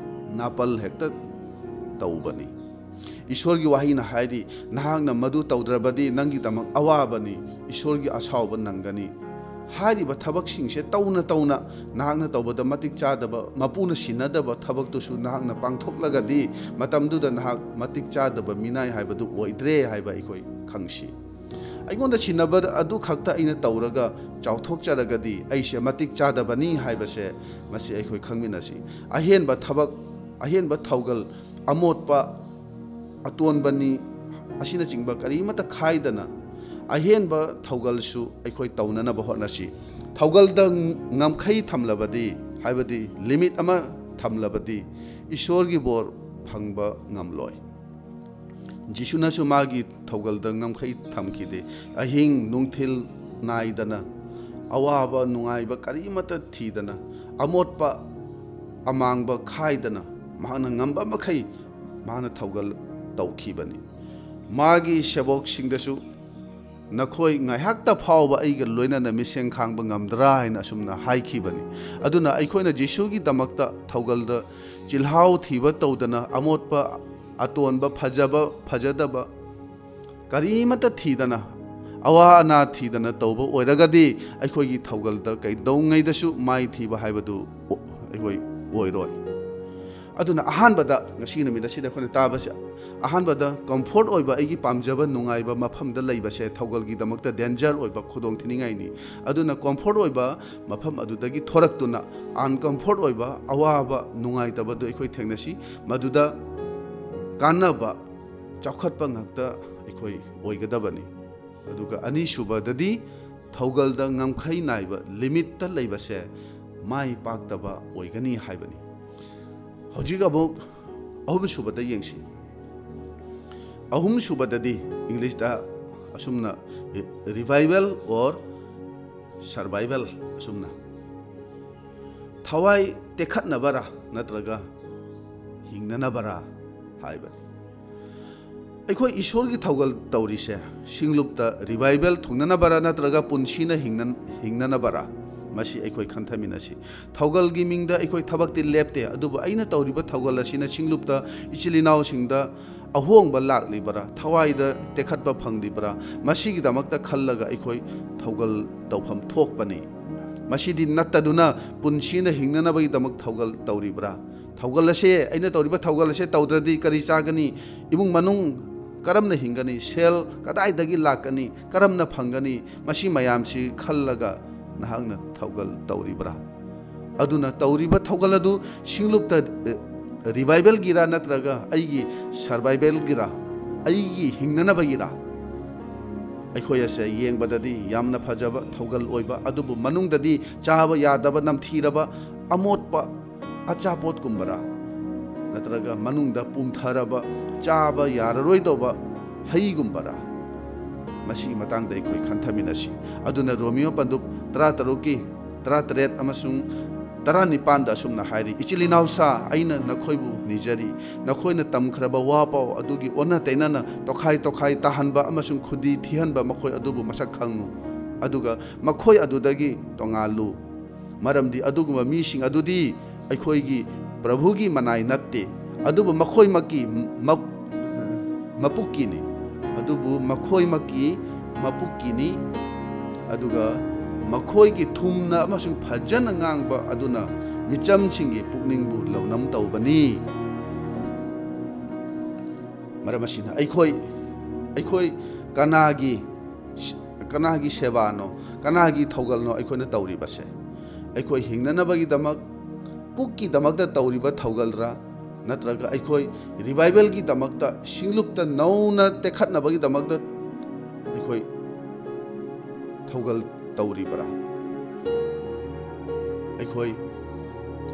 ꯅꯥꯄꯜ ꯍꯦꯛꯇ ꯇꯧꯕꯅꯤ꯫ ꯏꯁꯣꯔꯒꯤ ꯋꯥꯍꯩꯅ ꯍꯥꯏꯔꯤ, "ꯅꯍꯥꯛꯅ ꯃꯗꯨ ꯇꯧꯗ꯭ꯔꯕꯗꯤ ꯅꯪꯒꯤꯗꯃꯛ ꯑꯋꯥꯕꯅꯤ, ꯏꯁꯣꯔꯒꯤ ꯑꯁꯥꯎꯕ ꯅꯪꯒꯅꯤ"꯫ ꯍꯥꯏꯔꯤꯕ ꯊꯕꯛꯁꯤꯡꯁꯦ ꯇꯧꯅ ꯇꯧꯅ ꯅꯍꯥꯛꯅ ꯇꯧꯕꯗ ꯃꯇꯤꯛ ꯆꯥꯗꯕ, ꯃꯄꯨꯅ ꯁꯤꯟꯅꯗꯕ ꯊꯕꯛꯇꯨꯁꯨ ꯅꯍꯥꯛꯅ ꯄꯥꯡꯊꯣꯛꯂꯒꯗꯤ, ꯃꯇꯝꯗꯨꯗ ꯅꯍꯥꯛ ꯃꯇꯤꯛ ꯆꯥꯗꯕ ꯃꯤꯅꯥꯏ ꯍꯥꯏꯕꯗꯨ ꯑꯣꯏꯗ꯭ꯔꯦ ꯍꯥꯏꯕ ꯑꯩꯈꯣꯏ ꯈꯪꯁꯤ꯫ ꯑꯩꯉꯣꯟꯗ ꯁꯤꯟꯅꯕ ꯑꯗꯨ ꯈꯛꯇ ꯑꯩꯅ ꯇꯧꯔꯒ ꯆꯥꯎꯊꯣꯛꯆꯔꯒꯗꯤ ꯑꯩꯁꯦ ꯃꯇꯤꯛ ꯆꯥꯗꯕꯅꯤ ꯍꯥꯏꯕꯁꯦ ꯃꯁꯤ ꯑꯩꯈꯣꯏ ꯈꯪꯃꯤꯟꯅꯁꯤ꯫ ꯑꯍꯦꯟꯕ ꯊꯕꯛ, ꯑꯍꯦꯟꯕ ꯊꯧꯒꯜ, ꯑꯃꯣꯠꯄ, ꯑꯇꯣꯟꯕꯅꯤ ꯑꯁꯤꯅꯆꯤꯡꯕ ꯀꯔꯤꯃꯠꯇ ꯈꯥꯏꯗꯅ ꯑꯍꯦꯟꯕ ꯊꯧꯒꯜꯁꯨ ꯑꯩꯈꯣꯏ ꯇꯧꯅꯅꯕ ꯍꯣꯠꯅꯁꯤ꯫ ꯊꯧꯒꯜꯗ ꯉꯝꯈꯩ ꯊꯝꯂꯕꯗꯤ, ꯍꯥꯏꯕꯗꯤ ꯂꯤꯃꯤꯠ ꯑꯃ ꯊꯝꯂꯕꯗꯤ, ꯏꯁꯣꯔꯒꯤ ꯕꯣꯔ ꯐꯪꯕ ꯉꯝꯂꯣꯏ꯫ ꯖꯤꯁꯨꯅꯁꯨ ꯃꯥꯒꯤ ꯊꯧꯒꯜꯗ ꯉꯝꯈꯩ ꯊꯝꯈꯤꯗꯦ꯫ ꯑꯍꯤꯡ ꯅꯨꯡꯊꯤꯜ ꯅꯥꯏꯗꯅ, ꯑꯋꯥꯕ ꯅꯨꯡꯉꯥꯏꯕ ꯀꯔꯤꯃꯠꯇ ꯊꯤꯗꯅ, ꯑꯃꯣꯠꯄ ꯑꯃꯥꯡꯕ ꯈꯥꯏꯗꯅ, ꯃꯍꯥꯛꯅ ꯉꯝꯕ ꯃꯈꯩ ꯃꯍꯥꯛꯅ ꯊꯧꯒꯜ ꯇꯧꯈꯤꯕꯅꯤ꯫ ꯃꯥꯒꯤ ꯁꯦꯕꯣꯛꯁꯤꯡꯗꯁꯨ, "ꯅꯈꯣꯏ ꯉꯥꯏꯍꯥꯛꯇ ꯐꯥꯎꯕ ꯑꯩꯒ ꯂꯣꯏꯅꯅ ꯃꯤꯠꯁꯦꯡ ꯈꯥꯡꯕ ꯉꯝꯗ꯭ꯔꯥ?" ꯍꯥꯏꯅ ꯑꯁꯨꯝꯅ ꯍꯥꯏꯈꯤꯕꯅꯤ꯫ ꯑꯗꯨꯅ ꯑꯩꯈꯣꯏꯅ ꯖꯤꯁꯨꯒꯤꯗꯃꯛꯇ ꯊꯧꯒꯜꯗ ꯆꯤꯜꯍꯥꯎ ꯊꯤꯕ ꯇꯧꯗꯅ, ꯑꯃꯣꯠꯄ, ꯑꯇꯣꯟꯕ, ꯐꯖꯕ, ꯐꯖꯗꯕ ꯀꯔꯤꯃꯠꯇ ꯊꯤꯗꯅ, ꯑꯋꯥ ꯑꯅꯥ ꯊꯤꯗꯅ ꯇꯧꯕ ꯑꯣꯏꯔꯒꯗꯤ, ꯑꯩꯈꯣꯏꯒꯤ ꯊꯧꯒꯜꯗ ꯀꯩꯗꯧꯉꯩꯗꯁꯨ ꯃꯥꯏ ꯊꯤꯕ ꯍꯥꯏꯕꯗꯨ ꯑꯩꯈꯣꯏ ꯑꯣꯏꯔꯣꯏ꯫ ꯑꯗꯨꯅ ꯑꯍꯥꯟꯕꯗ, ꯉꯁꯤꯒꯤ ꯅꯨꯃꯤꯠ ꯑꯁꯤꯗ ꯑꯩꯈꯣꯏꯅ ꯇꯥꯕꯁꯦ, ꯑꯍꯥꯟꯕꯗ, ꯀꯝꯐꯣꯔꯠ ꯑꯣꯏꯕ, ꯑꯩꯒꯤ ꯄꯥꯝꯖꯕ ꯅꯨꯡꯉꯥꯏꯕ ꯃꯐꯝꯗ ꯂꯩꯕꯁꯦ ꯊꯧꯒꯜꯒꯤꯗꯃꯛꯇ ꯗꯦꯟꯖꯔ ꯑꯣꯏꯕ, ꯈꯨꯗꯣꯡ ꯊꯤꯅꯤꯡꯉꯥꯏꯅꯤ꯫ ꯑꯗꯨꯅ ꯀꯝꯐꯣꯔꯠ ꯑꯣꯏꯕ ꯃꯐꯝ ꯑꯗꯨꯗꯒꯤ ꯊꯣꯔꯛꯇꯨꯅ ꯑꯟꯀꯝꯐꯣꯔꯠ ꯑꯣꯏꯕ, ꯑꯋꯥꯕ, ꯅꯨꯡꯉꯥꯏꯇꯕꯗꯨ ꯑꯩꯈꯣꯏ ꯊꯦꯡꯅꯁꯤ꯫ ꯃꯗꯨꯗ ꯀꯥꯟꯅꯕ, ꯆꯥꯎꯈꯠꯄ ꯉꯥꯛꯇ ꯑꯩꯈꯣꯏ ꯑꯣꯏꯒꯗꯕꯅꯤ꯫ ꯑꯗꯨꯒ ꯑꯅꯤꯁꯨꯕꯗꯗꯤ, ꯊꯧꯒꯜꯗ ꯉꯝꯈꯩ ꯅꯥꯏꯕ, ꯂꯤꯃꯤꯠꯇ ꯂꯩꯕꯁꯦ ꯃꯥꯏ ꯄꯥꯛꯇꯕ ꯑꯣꯏꯒꯅꯤ ꯍꯥꯏꯕꯅꯤ꯫ ꯍꯧꯖꯤꯛ ꯑꯃꯨꯛ ꯑꯍꯨꯝꯁꯨꯕꯗ ꯌꯦꯡꯁꯤ꯫ ꯑꯍꯨꯝꯁꯨꯕꯗꯗꯤ ꯏꯪꯂꯤꯁꯇ ꯑꯁꯨꯝꯅ, revival or survival, ꯑꯁꯨꯝꯅ ꯊꯋꯥꯏ ꯇꯦꯛꯈꯠꯅꯕꯔꯥ ꯅꯠꯇ꯭ꯔꯒ ꯍꯤꯡꯅꯅꯕꯔꯥ ꯍꯥꯏꯕꯅꯤ꯫ ꯑꯩꯈꯣꯏ ꯏꯁꯣꯔꯒꯤ ꯊꯧꯒꯜ ꯇꯧꯔꯤꯁꯦ ꯁꯤꯡꯂꯨꯞꯇ ꯔꯤꯚꯥꯏꯕꯦꯜ ꯊꯨꯡꯅꯅꯕꯔꯥ ꯅꯠꯇ꯭ꯔꯒ ꯄꯨꯟꯁꯤꯅ ꯍꯤꯡꯅ-, ꯍꯤꯡꯅꯅꯕꯔꯥ? ꯃꯁꯤ ꯑꯩꯈꯣꯏ ꯈꯟꯊꯃꯤꯟꯅꯁꯤ꯫ ꯊꯧꯒꯜꯒꯤ ꯃꯤꯡꯗ ꯑꯩꯈꯣꯏ ꯊꯕꯛꯇꯤ ꯂꯦꯞꯇꯦ, ꯑꯗꯨꯕꯨ ꯑꯩꯅ ꯇꯧꯔꯤꯕ ꯊꯧꯒꯜ ꯑꯁꯤꯅ ꯁꯤꯡꯂꯨꯞꯇ ꯏꯆꯤꯜ ꯏꯅꯥꯎꯁꯤꯡꯗ ꯑꯍꯣꯡꯕ ꯂꯥꯛꯂꯤꯕꯔꯥ? ꯊꯋꯥꯏꯗ ꯇꯦꯛꯈꯠꯄ ꯐꯪꯂꯤꯕꯔꯥ? ꯃꯁꯤꯒꯤꯗꯃꯛꯇ ꯈꯜꯂꯒ ꯑꯩꯈꯣꯏ ꯊꯧꯒꯜ ꯇꯧꯐꯝ ꯊꯣꯛꯄꯅꯤ꯫ ꯃꯁꯤꯗꯤ ꯅꯠꯇꯗꯨꯅ ꯄꯨꯟꯁꯤꯅ ꯍꯤꯡꯅꯅꯕꯒꯤꯗꯃꯛ ꯊꯧꯒꯜ ꯇꯧꯔꯤꯕ꯭ꯔꯥ? ꯊꯧꯒꯜ ꯑꯁꯦ, ꯑꯩꯅ ꯇꯧꯔꯤꯕ ꯊꯧꯒꯜ ꯑꯁꯦ ꯇꯧꯗ꯭ꯔꯗꯤ ꯀꯔꯤ ꯆꯥꯒꯅꯤ? ꯏꯃꯨꯡ ꯃꯅꯨꯡ ꯀꯔꯝꯅ ꯍꯤꯡꯒꯅꯤ? ꯁꯦꯜ ꯀꯗꯥꯏꯗꯒꯤ ꯂꯥꯛꯀꯅꯤ? ꯀꯔꯝꯅ ꯐꯪꯒꯅꯤ? ꯃꯁꯤ ꯃꯌꯥꯝꯁꯤ ꯈꯜꯂꯒ ꯅꯍꯥꯛꯅ ꯊꯧꯒꯜ ꯇꯧꯔꯤꯕ꯭ꯔꯥ? ꯑꯗꯨꯅ ꯇꯧꯔꯤꯕ ꯊꯧꯒꯜ ꯑꯗꯨ ꯁꯤꯡꯂꯨꯞꯇ, ꯑꯦ, ꯔꯤꯚꯥꯏꯕꯦꯜꯒꯤꯔꯥ ꯅꯠꯇ꯭ꯔꯒ ꯑꯩꯒꯤ ꯁꯔꯚꯥꯏꯕꯦꯜꯒꯤꯔꯥ, ꯑꯩꯒꯤ ꯍꯤꯡꯅꯅꯕꯒꯤꯔꯥ? ꯑꯩꯈꯣꯏ ꯑꯁꯦ ꯌꯦꯡꯕꯗꯗꯤ ꯌꯥꯝꯅ ꯐꯖꯕ ꯊꯧꯒꯜ ꯑꯣꯏꯕ, ꯑꯗꯨꯕꯨ ꯃꯅꯨꯡꯗꯗꯤ ꯆꯥꯕ ꯌꯥꯗꯕ, ꯅꯝꯊꯤꯔꯕ, ꯑꯃꯣꯠꯄ ꯑꯆꯥꯄꯣꯠꯀꯨꯝꯕꯔꯥ? ꯅꯠꯇ꯭ꯔꯒ ꯃꯅꯨꯡꯗ ꯄꯨꯝꯊꯔꯕ, ꯆꯥꯕ ꯌꯥꯔꯔꯣꯏꯗꯧꯕ ꯍꯩꯒꯨꯝꯕꯔꯥ? ꯃꯁꯤꯒꯤ ꯃꯇꯥꯡꯗ ꯑꯩꯈꯣꯏ ꯈꯟꯊꯃꯤꯟꯅꯁꯤ꯫ ꯑꯗꯨꯅ ꯔꯣꯃꯤꯌꯣ ꯄꯟꯗꯨꯞ ꯇꯔꯥꯇꯔꯨꯛꯀꯤ ꯇꯔꯥꯇꯔꯦꯠ ꯑꯃꯁꯨꯡ ꯇꯔꯥꯅꯤꯄꯥꯟꯗ ꯑꯁꯨꯝꯅ ꯍꯥꯏꯔꯤ, "ꯏꯆꯤꯜ ꯏꯅꯥꯎꯁꯥ, ꯑꯩꯅ ꯅꯈꯣꯏꯕꯨ ꯅꯤꯖꯔꯤ, ꯅꯈꯣꯏꯅ ꯇꯝꯈ꯭ꯔꯕ ꯋꯥ ꯄꯥꯎ ꯑꯗꯨꯒꯤ ꯑꯣꯟꯅ ꯇꯩꯅꯅ ꯇꯣꯈꯥꯏ ꯇꯣꯈꯥꯏ ꯇꯥꯍꯟꯕ ꯑꯃꯁꯨꯡ ꯈꯨꯗꯤ ꯊꯤꯍꯟꯕ ꯃꯈꯣꯏ ꯑꯗꯨꯕꯨ ꯃꯁꯛ ꯈꯪꯉꯨ, ꯑꯗꯨꯒ ꯃꯈꯣꯏ ꯑꯗꯨꯗꯒꯤ ꯇꯣꯉꯥꯜꯂꯨ꯫ ꯃꯔꯝꯗꯤ ꯑꯗꯨꯒꯨꯝꯕ ꯃꯤꯁꯤꯡ ꯑꯗꯨꯗꯤ ꯑꯩꯈꯣꯏꯒꯤ ꯄ꯭ꯔꯚꯨꯒꯤ ꯃꯅꯥꯏ ꯅꯠꯇꯦ, ꯑꯗꯨꯕꯨ ꯃꯈꯣꯏꯃꯛꯀꯤ ꯃ-, ꯃꯄꯨꯛꯀꯤꯅꯤ꯫ ꯑꯗꯨꯕꯨ ꯃꯈꯣꯏꯃꯛꯀꯤ ꯃꯄꯨꯛꯀꯤꯅꯤ, ꯑꯗꯨꯒ ꯃꯈꯣꯏꯒꯤ ꯊꯨꯝꯅ ꯑꯃꯁꯨꯡ ꯐꯖꯅ ꯉꯥꯡꯕ ꯑꯗꯨꯅ ꯃꯤꯆꯝꯁꯤꯡꯒꯤ ꯄꯨꯛꯅꯤꯡꯕꯨ ꯂꯧꯅꯝ ꯇꯧꯕꯅꯤ꯫" ꯃꯔꯝ ꯑꯁꯤꯅ ꯑꯩꯈꯣꯏ, ꯑꯩꯈꯣꯏ ꯀꯅꯥꯒꯤ, ꯀꯅꯥꯒꯤ ꯁꯦꯕꯥꯅꯣ, ꯀꯅꯥꯒꯤ ꯊꯧꯒꯜꯅꯣ ꯑꯩꯈꯣꯏꯅ ꯇꯧꯔꯤꯕꯁꯦ? ꯑꯩꯈꯣꯏ ꯍꯤꯡꯅꯅꯕꯒꯤꯗꯃꯛ, ꯄꯨꯛꯀꯤꯗꯃꯛꯇ ꯇꯧꯔꯤꯕ ꯊꯧꯒꯜꯔꯥ? ꯅꯠꯇ꯭ꯔꯒ ꯑꯩꯈꯣꯏ ꯔꯤꯚꯥꯏꯕꯦꯜꯒꯤꯗꯃꯛꯇ, ꯁꯤꯡꯂꯨꯞꯇ ꯅꯧꯅ ꯇꯦꯛꯈꯠꯅꯕꯒꯤꯗꯃꯛꯇ ꯑꯩꯈꯣꯏ ꯊꯧꯒꯜ ꯇꯧꯔꯤꯕ꯭ꯔꯥ? ꯑꯩꯈꯣꯏ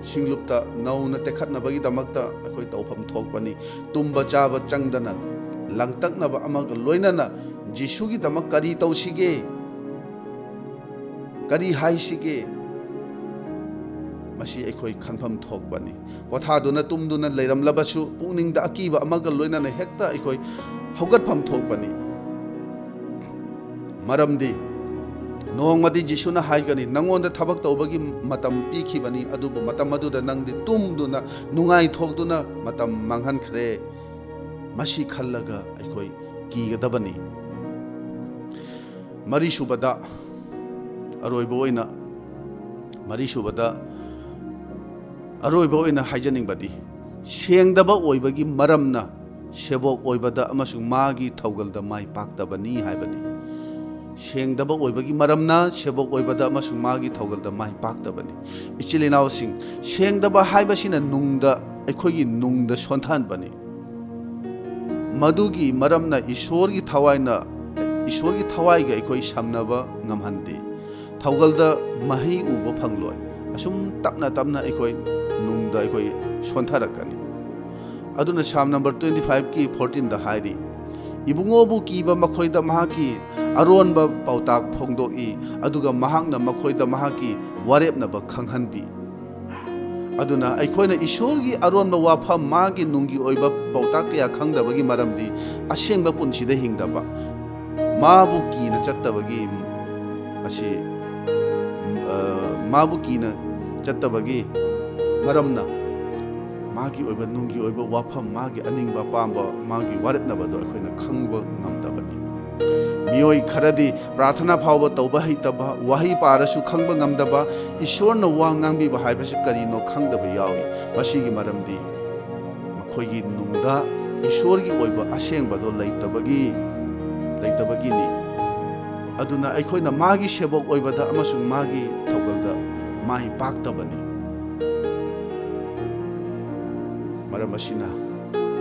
ꯁꯤꯡꯂꯨꯞꯇ ꯅꯧꯅ ꯇꯦꯛꯈꯠꯅꯕꯒꯤꯗꯃꯛꯇ ꯑꯩꯈꯣꯏ ꯇꯧꯐꯝ ꯊꯣꯛꯄꯅꯤ꯫ ꯇꯨꯝꯕ ꯆꯥꯕ ꯆꯪꯗꯅ, ꯂꯥꯡꯇꯛꯅꯕ ꯑꯃꯒ ꯂꯣꯏꯅꯅ ꯖꯤꯁꯨꯒꯤꯗꯃꯛ ꯀꯔꯤ ꯇꯧꯁꯤꯒꯦ? ꯀꯔꯤ ꯍꯥꯏꯁꯤꯒꯦ? ꯃꯁꯤ ꯑꯩꯈꯣꯏ ꯈꯟꯐꯝ ꯊꯣꯛꯄꯅꯤ꯫ ꯄꯣꯊꯥꯗꯨꯅ ꯇꯨꯝꯗꯨꯅ ꯂꯩꯔꯝꯂꯕꯁꯨ, ꯄꯨꯛꯅꯤꯡꯗ ꯑꯀꯤꯕ ꯑꯃꯒ ꯂꯣꯏꯅꯅ ꯍꯦꯛꯇ ꯑꯩꯈꯣꯏ ꯍꯧꯒꯠꯐꯝ ꯊꯣꯛꯄꯅꯤ꯫ ꯃꯔꯝꯗꯤ ꯅꯣꯡꯃꯗꯤ ꯖꯤꯁꯨꯅ ꯍꯥꯏꯒꯅꯤ, "ꯅꯪꯉꯣꯟꯗ ꯊꯕꯛ ꯇꯧꯕꯒꯤ ꯃꯇꯝ ꯄꯤꯈꯤꯕꯅꯤ, ꯑꯗꯨꯕꯨ ꯃꯇꯝ ꯑꯗꯨꯗ ꯅꯪꯗꯤ ꯇꯨꯝꯗꯨꯅ, ꯅꯨꯡꯉꯥꯏꯊꯣꯛꯇꯨꯅ ꯃꯇꯝ ꯃꯥꯡꯍꯟꯈ꯭ꯔꯦ"꯫ ꯃꯁꯤ ꯈꯜꯂꯒ ꯑꯩꯈꯣꯏ ꯀꯤꯒꯗꯕꯅꯤ꯫ ꯃꯔꯤꯁꯨꯕꯗ, ꯑꯔꯣꯏꯕ ꯑꯣꯏꯅ, ꯃꯔꯤꯁꯨꯕꯗ, ꯑꯔꯣꯏꯕ ꯑꯣꯏꯅ ꯍꯥꯏꯖꯅꯤꯡꯕꯗꯤ, ꯁꯦꯡꯗꯕ ꯑꯣꯏꯕꯒꯤ ꯃꯔꯝꯅ ꯁꯦꯕꯣꯛ ꯑꯣꯏꯕꯗ ꯑꯃꯁꯨꯡ ꯃꯥꯒꯤ ꯊꯧꯒꯜꯗ ꯃꯥꯏ ꯄꯥꯛꯇꯕꯅꯤ ꯍꯥꯏꯕꯅꯤ꯫ ꯁꯦꯡꯗꯕ ꯑꯣꯏꯕꯒꯤ ꯃꯔꯝꯅ ꯁꯦꯕꯣꯛ ꯑꯣꯏꯕꯗ ꯑꯃꯁꯨꯡ ꯃꯥꯒꯤ ꯊꯧꯒꯜꯗ ꯃꯥꯏ ꯄꯥꯛꯇꯕꯅꯤ꯫ ꯏꯆꯤꯜ ꯏꯅꯥꯎꯁꯤꯡ, ꯁꯦꯡꯗꯕ ꯍꯥꯏꯕꯁꯤꯅ ꯅꯨꯡꯗ, ꯑꯩꯈꯣꯏꯒꯤ ꯅꯨꯡꯗ ꯁꯣꯟꯊꯍꯟꯕꯅꯤ꯫ ꯃꯗꯨꯒꯤ ꯃꯔꯝꯅ ꯏꯁꯣꯔꯒꯤ ꯊꯋꯥꯏꯅ, ꯏꯁꯣꯔꯒꯤ ꯊꯋꯥꯏꯒ ꯑꯩꯈꯣꯏ ꯁꯝꯅꯕ ꯉꯝꯍꯟꯗꯦ꯫ ꯊꯧꯒꯜꯗ ꯃꯍꯩ ꯎꯕ ꯐꯪꯂꯣꯏ꯫ ꯑꯁꯨꯝ ꯇꯞꯅ ꯇꯞꯅ ꯑꯩꯈꯣꯏ ꯅꯨꯡꯗ ꯑꯩꯈꯣꯏ ꯁꯣꯟꯊꯔꯛꯀꯅꯤ꯫ ꯑꯗꯨꯅ ꯁꯥꯝ ꯅꯝꯕꯔ twenty five ꯀꯤ fourteen ꯗ ꯍꯥꯏꯔꯤ, "ꯏꯕꯨꯡꯉꯣꯕꯨ ꯀꯤꯕ ꯃꯈꯣꯏꯗ ꯃꯍꯥꯛꯀꯤ ꯑꯔꯣꯟꯕ ꯄꯥꯎꯇꯥꯛ ꯐꯣꯡꯗꯣꯛꯏ, ꯑꯗꯨꯒ ꯃꯍꯥꯛꯅ ꯃꯈꯣꯏꯗ ꯃꯍꯥꯛꯀꯤ ꯋꯥꯔꯦꯞꯅꯕ ꯈꯪꯍꯟꯕꯤ"꯫ ꯑꯗꯨꯅ ꯑꯩꯈꯣꯏꯅ ꯏꯁꯣꯔꯒꯤ ꯑꯔꯣꯟꯕ ꯋꯥꯐꯝ, ꯃꯥꯒꯤ ꯅꯨꯡꯒꯤ ꯑꯣꯏꯕ ꯄꯥꯎꯇꯥꯛ ꯀꯌꯥ ꯈꯪꯗꯕꯒꯤ ꯃꯔꯝꯗꯤ ꯑꯁꯦꯡꯕ ꯄꯨꯟꯁꯤꯗ ꯍꯤꯡꯗꯕ, ꯃꯥꯕꯨ ꯀꯤꯅ ꯆꯠꯇꯕꯒꯤ, ꯑꯁꯤ, ꯑ, ꯃꯥꯕꯨ ꯀꯤꯅ ꯆꯠꯇꯕꯒꯤ ꯃꯔꯝꯅ ꯃꯥꯒꯤ ꯑꯣꯏꯕ ꯅꯨꯡꯒꯤ ꯑꯣꯏꯕ ꯋꯥꯐꯝ, ꯃꯥꯒꯤ ꯑꯅꯤꯡꯕ ꯑꯄꯥꯝꯕ, ꯃꯥꯒꯤ ꯋꯥꯔꯦꯞꯅꯕꯗꯣ ꯑꯩꯈꯣꯏꯅ ꯈꯪꯕ ꯉꯝꯗꯕꯅꯤ꯫ ꯃꯤꯑꯣꯏ ꯈꯔꯗꯤ ꯄ꯭ꯔꯥꯔꯊꯅꯥ ꯐꯥꯎꯕ ꯇꯧꯕ ꯍꯩꯇꯕ, ꯋꯥꯍꯩ ꯄꯥꯔꯁꯨ ꯈꯪꯕ ꯉꯝꯗꯕ, ꯏꯁꯣꯔꯅ ꯋꯥ ꯉꯥꯡꯕꯤꯕ ꯍꯥꯏꯕꯁꯤ ꯀꯔꯤꯅꯣ ꯈꯪꯗꯕ ꯌꯥꯎꯏ꯫ ꯃꯁꯤꯒꯤ ꯃꯔꯝꯗꯤ ꯃꯈꯣꯏꯒꯤ ꯅꯨꯡꯗ ꯏꯁꯣꯔꯒꯤ ꯑꯣꯏꯕ ꯑꯁꯦꯡꯕꯗꯣ ꯂꯩꯇꯕꯒꯤ, ꯂꯩꯇꯕꯒꯤꯅꯤ꯫ ꯑꯗꯨꯅ ꯑꯩꯈꯣꯏꯅ ꯃꯥꯒꯤ ꯁꯦꯕꯣꯛ ꯑꯣꯏꯕꯗ ꯑꯃꯁꯨꯡ ꯃꯥꯒꯤ ꯊꯧꯒꯜꯗ ꯃꯥꯏ ꯄꯥꯛꯇꯕꯅꯤ꯫ ꯃꯔꯝ ꯑꯁꯤꯅ,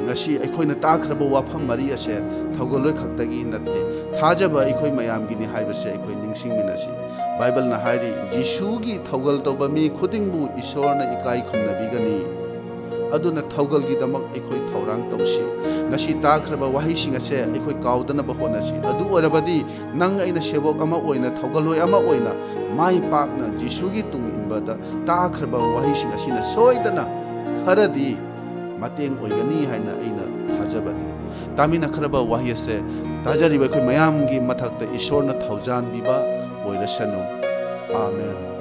ꯉꯁꯤ ꯑꯩꯈꯣꯏꯅ ꯇꯥꯈ꯭ꯔꯕ ꯋꯥꯐꯝ ꯃꯔꯤ ꯑꯁꯦ ꯊꯧꯒꯜꯂꯣꯏ ꯈꯛꯇꯒꯤ ꯅꯠꯇꯦ, ꯊꯥꯖꯕ ꯑꯩꯈꯣꯏ ꯃꯌꯥꯝꯒꯤꯅꯤ ꯍꯥꯏꯕꯁꯦ ꯑꯩꯈꯣꯏ ꯅꯤꯡꯁꯤꯡꯃꯤꯟꯅꯁꯤ꯫ ꯕꯥꯏꯕꯜꯅ ꯍꯥꯏꯔꯤ, "ꯖꯤꯁꯨꯒꯤ ꯊꯧꯒꯜ ꯇꯧꯕ ꯃꯤ ꯈꯨꯗꯤꯡꯕꯨ ꯏꯁꯣꯔꯅ ꯏꯀꯥꯏ ꯈꯨꯝꯅꯕꯤꯒꯅꯤ"꯫ ꯑꯗꯨꯅ ꯊꯧꯒꯜꯒꯤꯗꯃꯛ ꯑꯩꯈꯣꯏ ꯊꯧꯔꯥꯡ ꯇꯧꯁꯤ꯫ ꯉꯁꯤ ꯇꯥꯈ꯭ꯔꯕ ꯋꯥꯍꯩꯁꯤꯡ ꯑꯁꯦ ꯑꯩꯈꯣꯏ ꯀꯥꯎꯗꯅꯕ ꯍꯣꯠꯅꯁꯤ꯫ ꯑꯗꯨ ꯑꯣꯏꯔꯕꯗꯤ ꯅꯪ ꯑꯩꯅ ꯁꯦꯕꯣꯛ ꯑꯃ ꯑꯣꯏꯅ, ꯊꯧꯒꯜꯂꯣꯏ ꯑꯃ ꯑꯣꯏꯅ ꯃꯥꯏ ꯄꯥꯛꯅ ꯖꯤꯁꯨꯒꯤ ꯇꯨꯡ ꯏꯟꯕꯗ ꯇꯥꯈ꯭ꯔꯕ ꯋꯥꯍꯩꯁꯤꯡ ꯑꯁꯤꯅ ꯁꯣꯏꯗꯅ ꯈꯔꯗꯤ ꯃꯇꯦꯡ ꯑꯣꯏꯒꯅꯤ ꯍꯥꯏꯅ ꯑꯩꯅ ꯊꯥꯖꯕꯅꯤ꯫ ꯇꯥꯃꯤꯟꯅꯈ꯭ꯔꯕ ꯋꯥꯍꯩ ꯑꯁꯦ ꯇꯥꯖꯔꯤꯕ ꯑꯩꯈꯣꯏ ꯃꯌꯥꯝꯒꯤ ꯃꯊꯛꯇ ꯏꯁꯣꯔꯅ ꯊꯧꯖꯥꯟꯕꯤꯕ ꯑꯣꯏꯔꯁꯅꯨ꯫ ꯑꯥꯃꯦꯟ꯫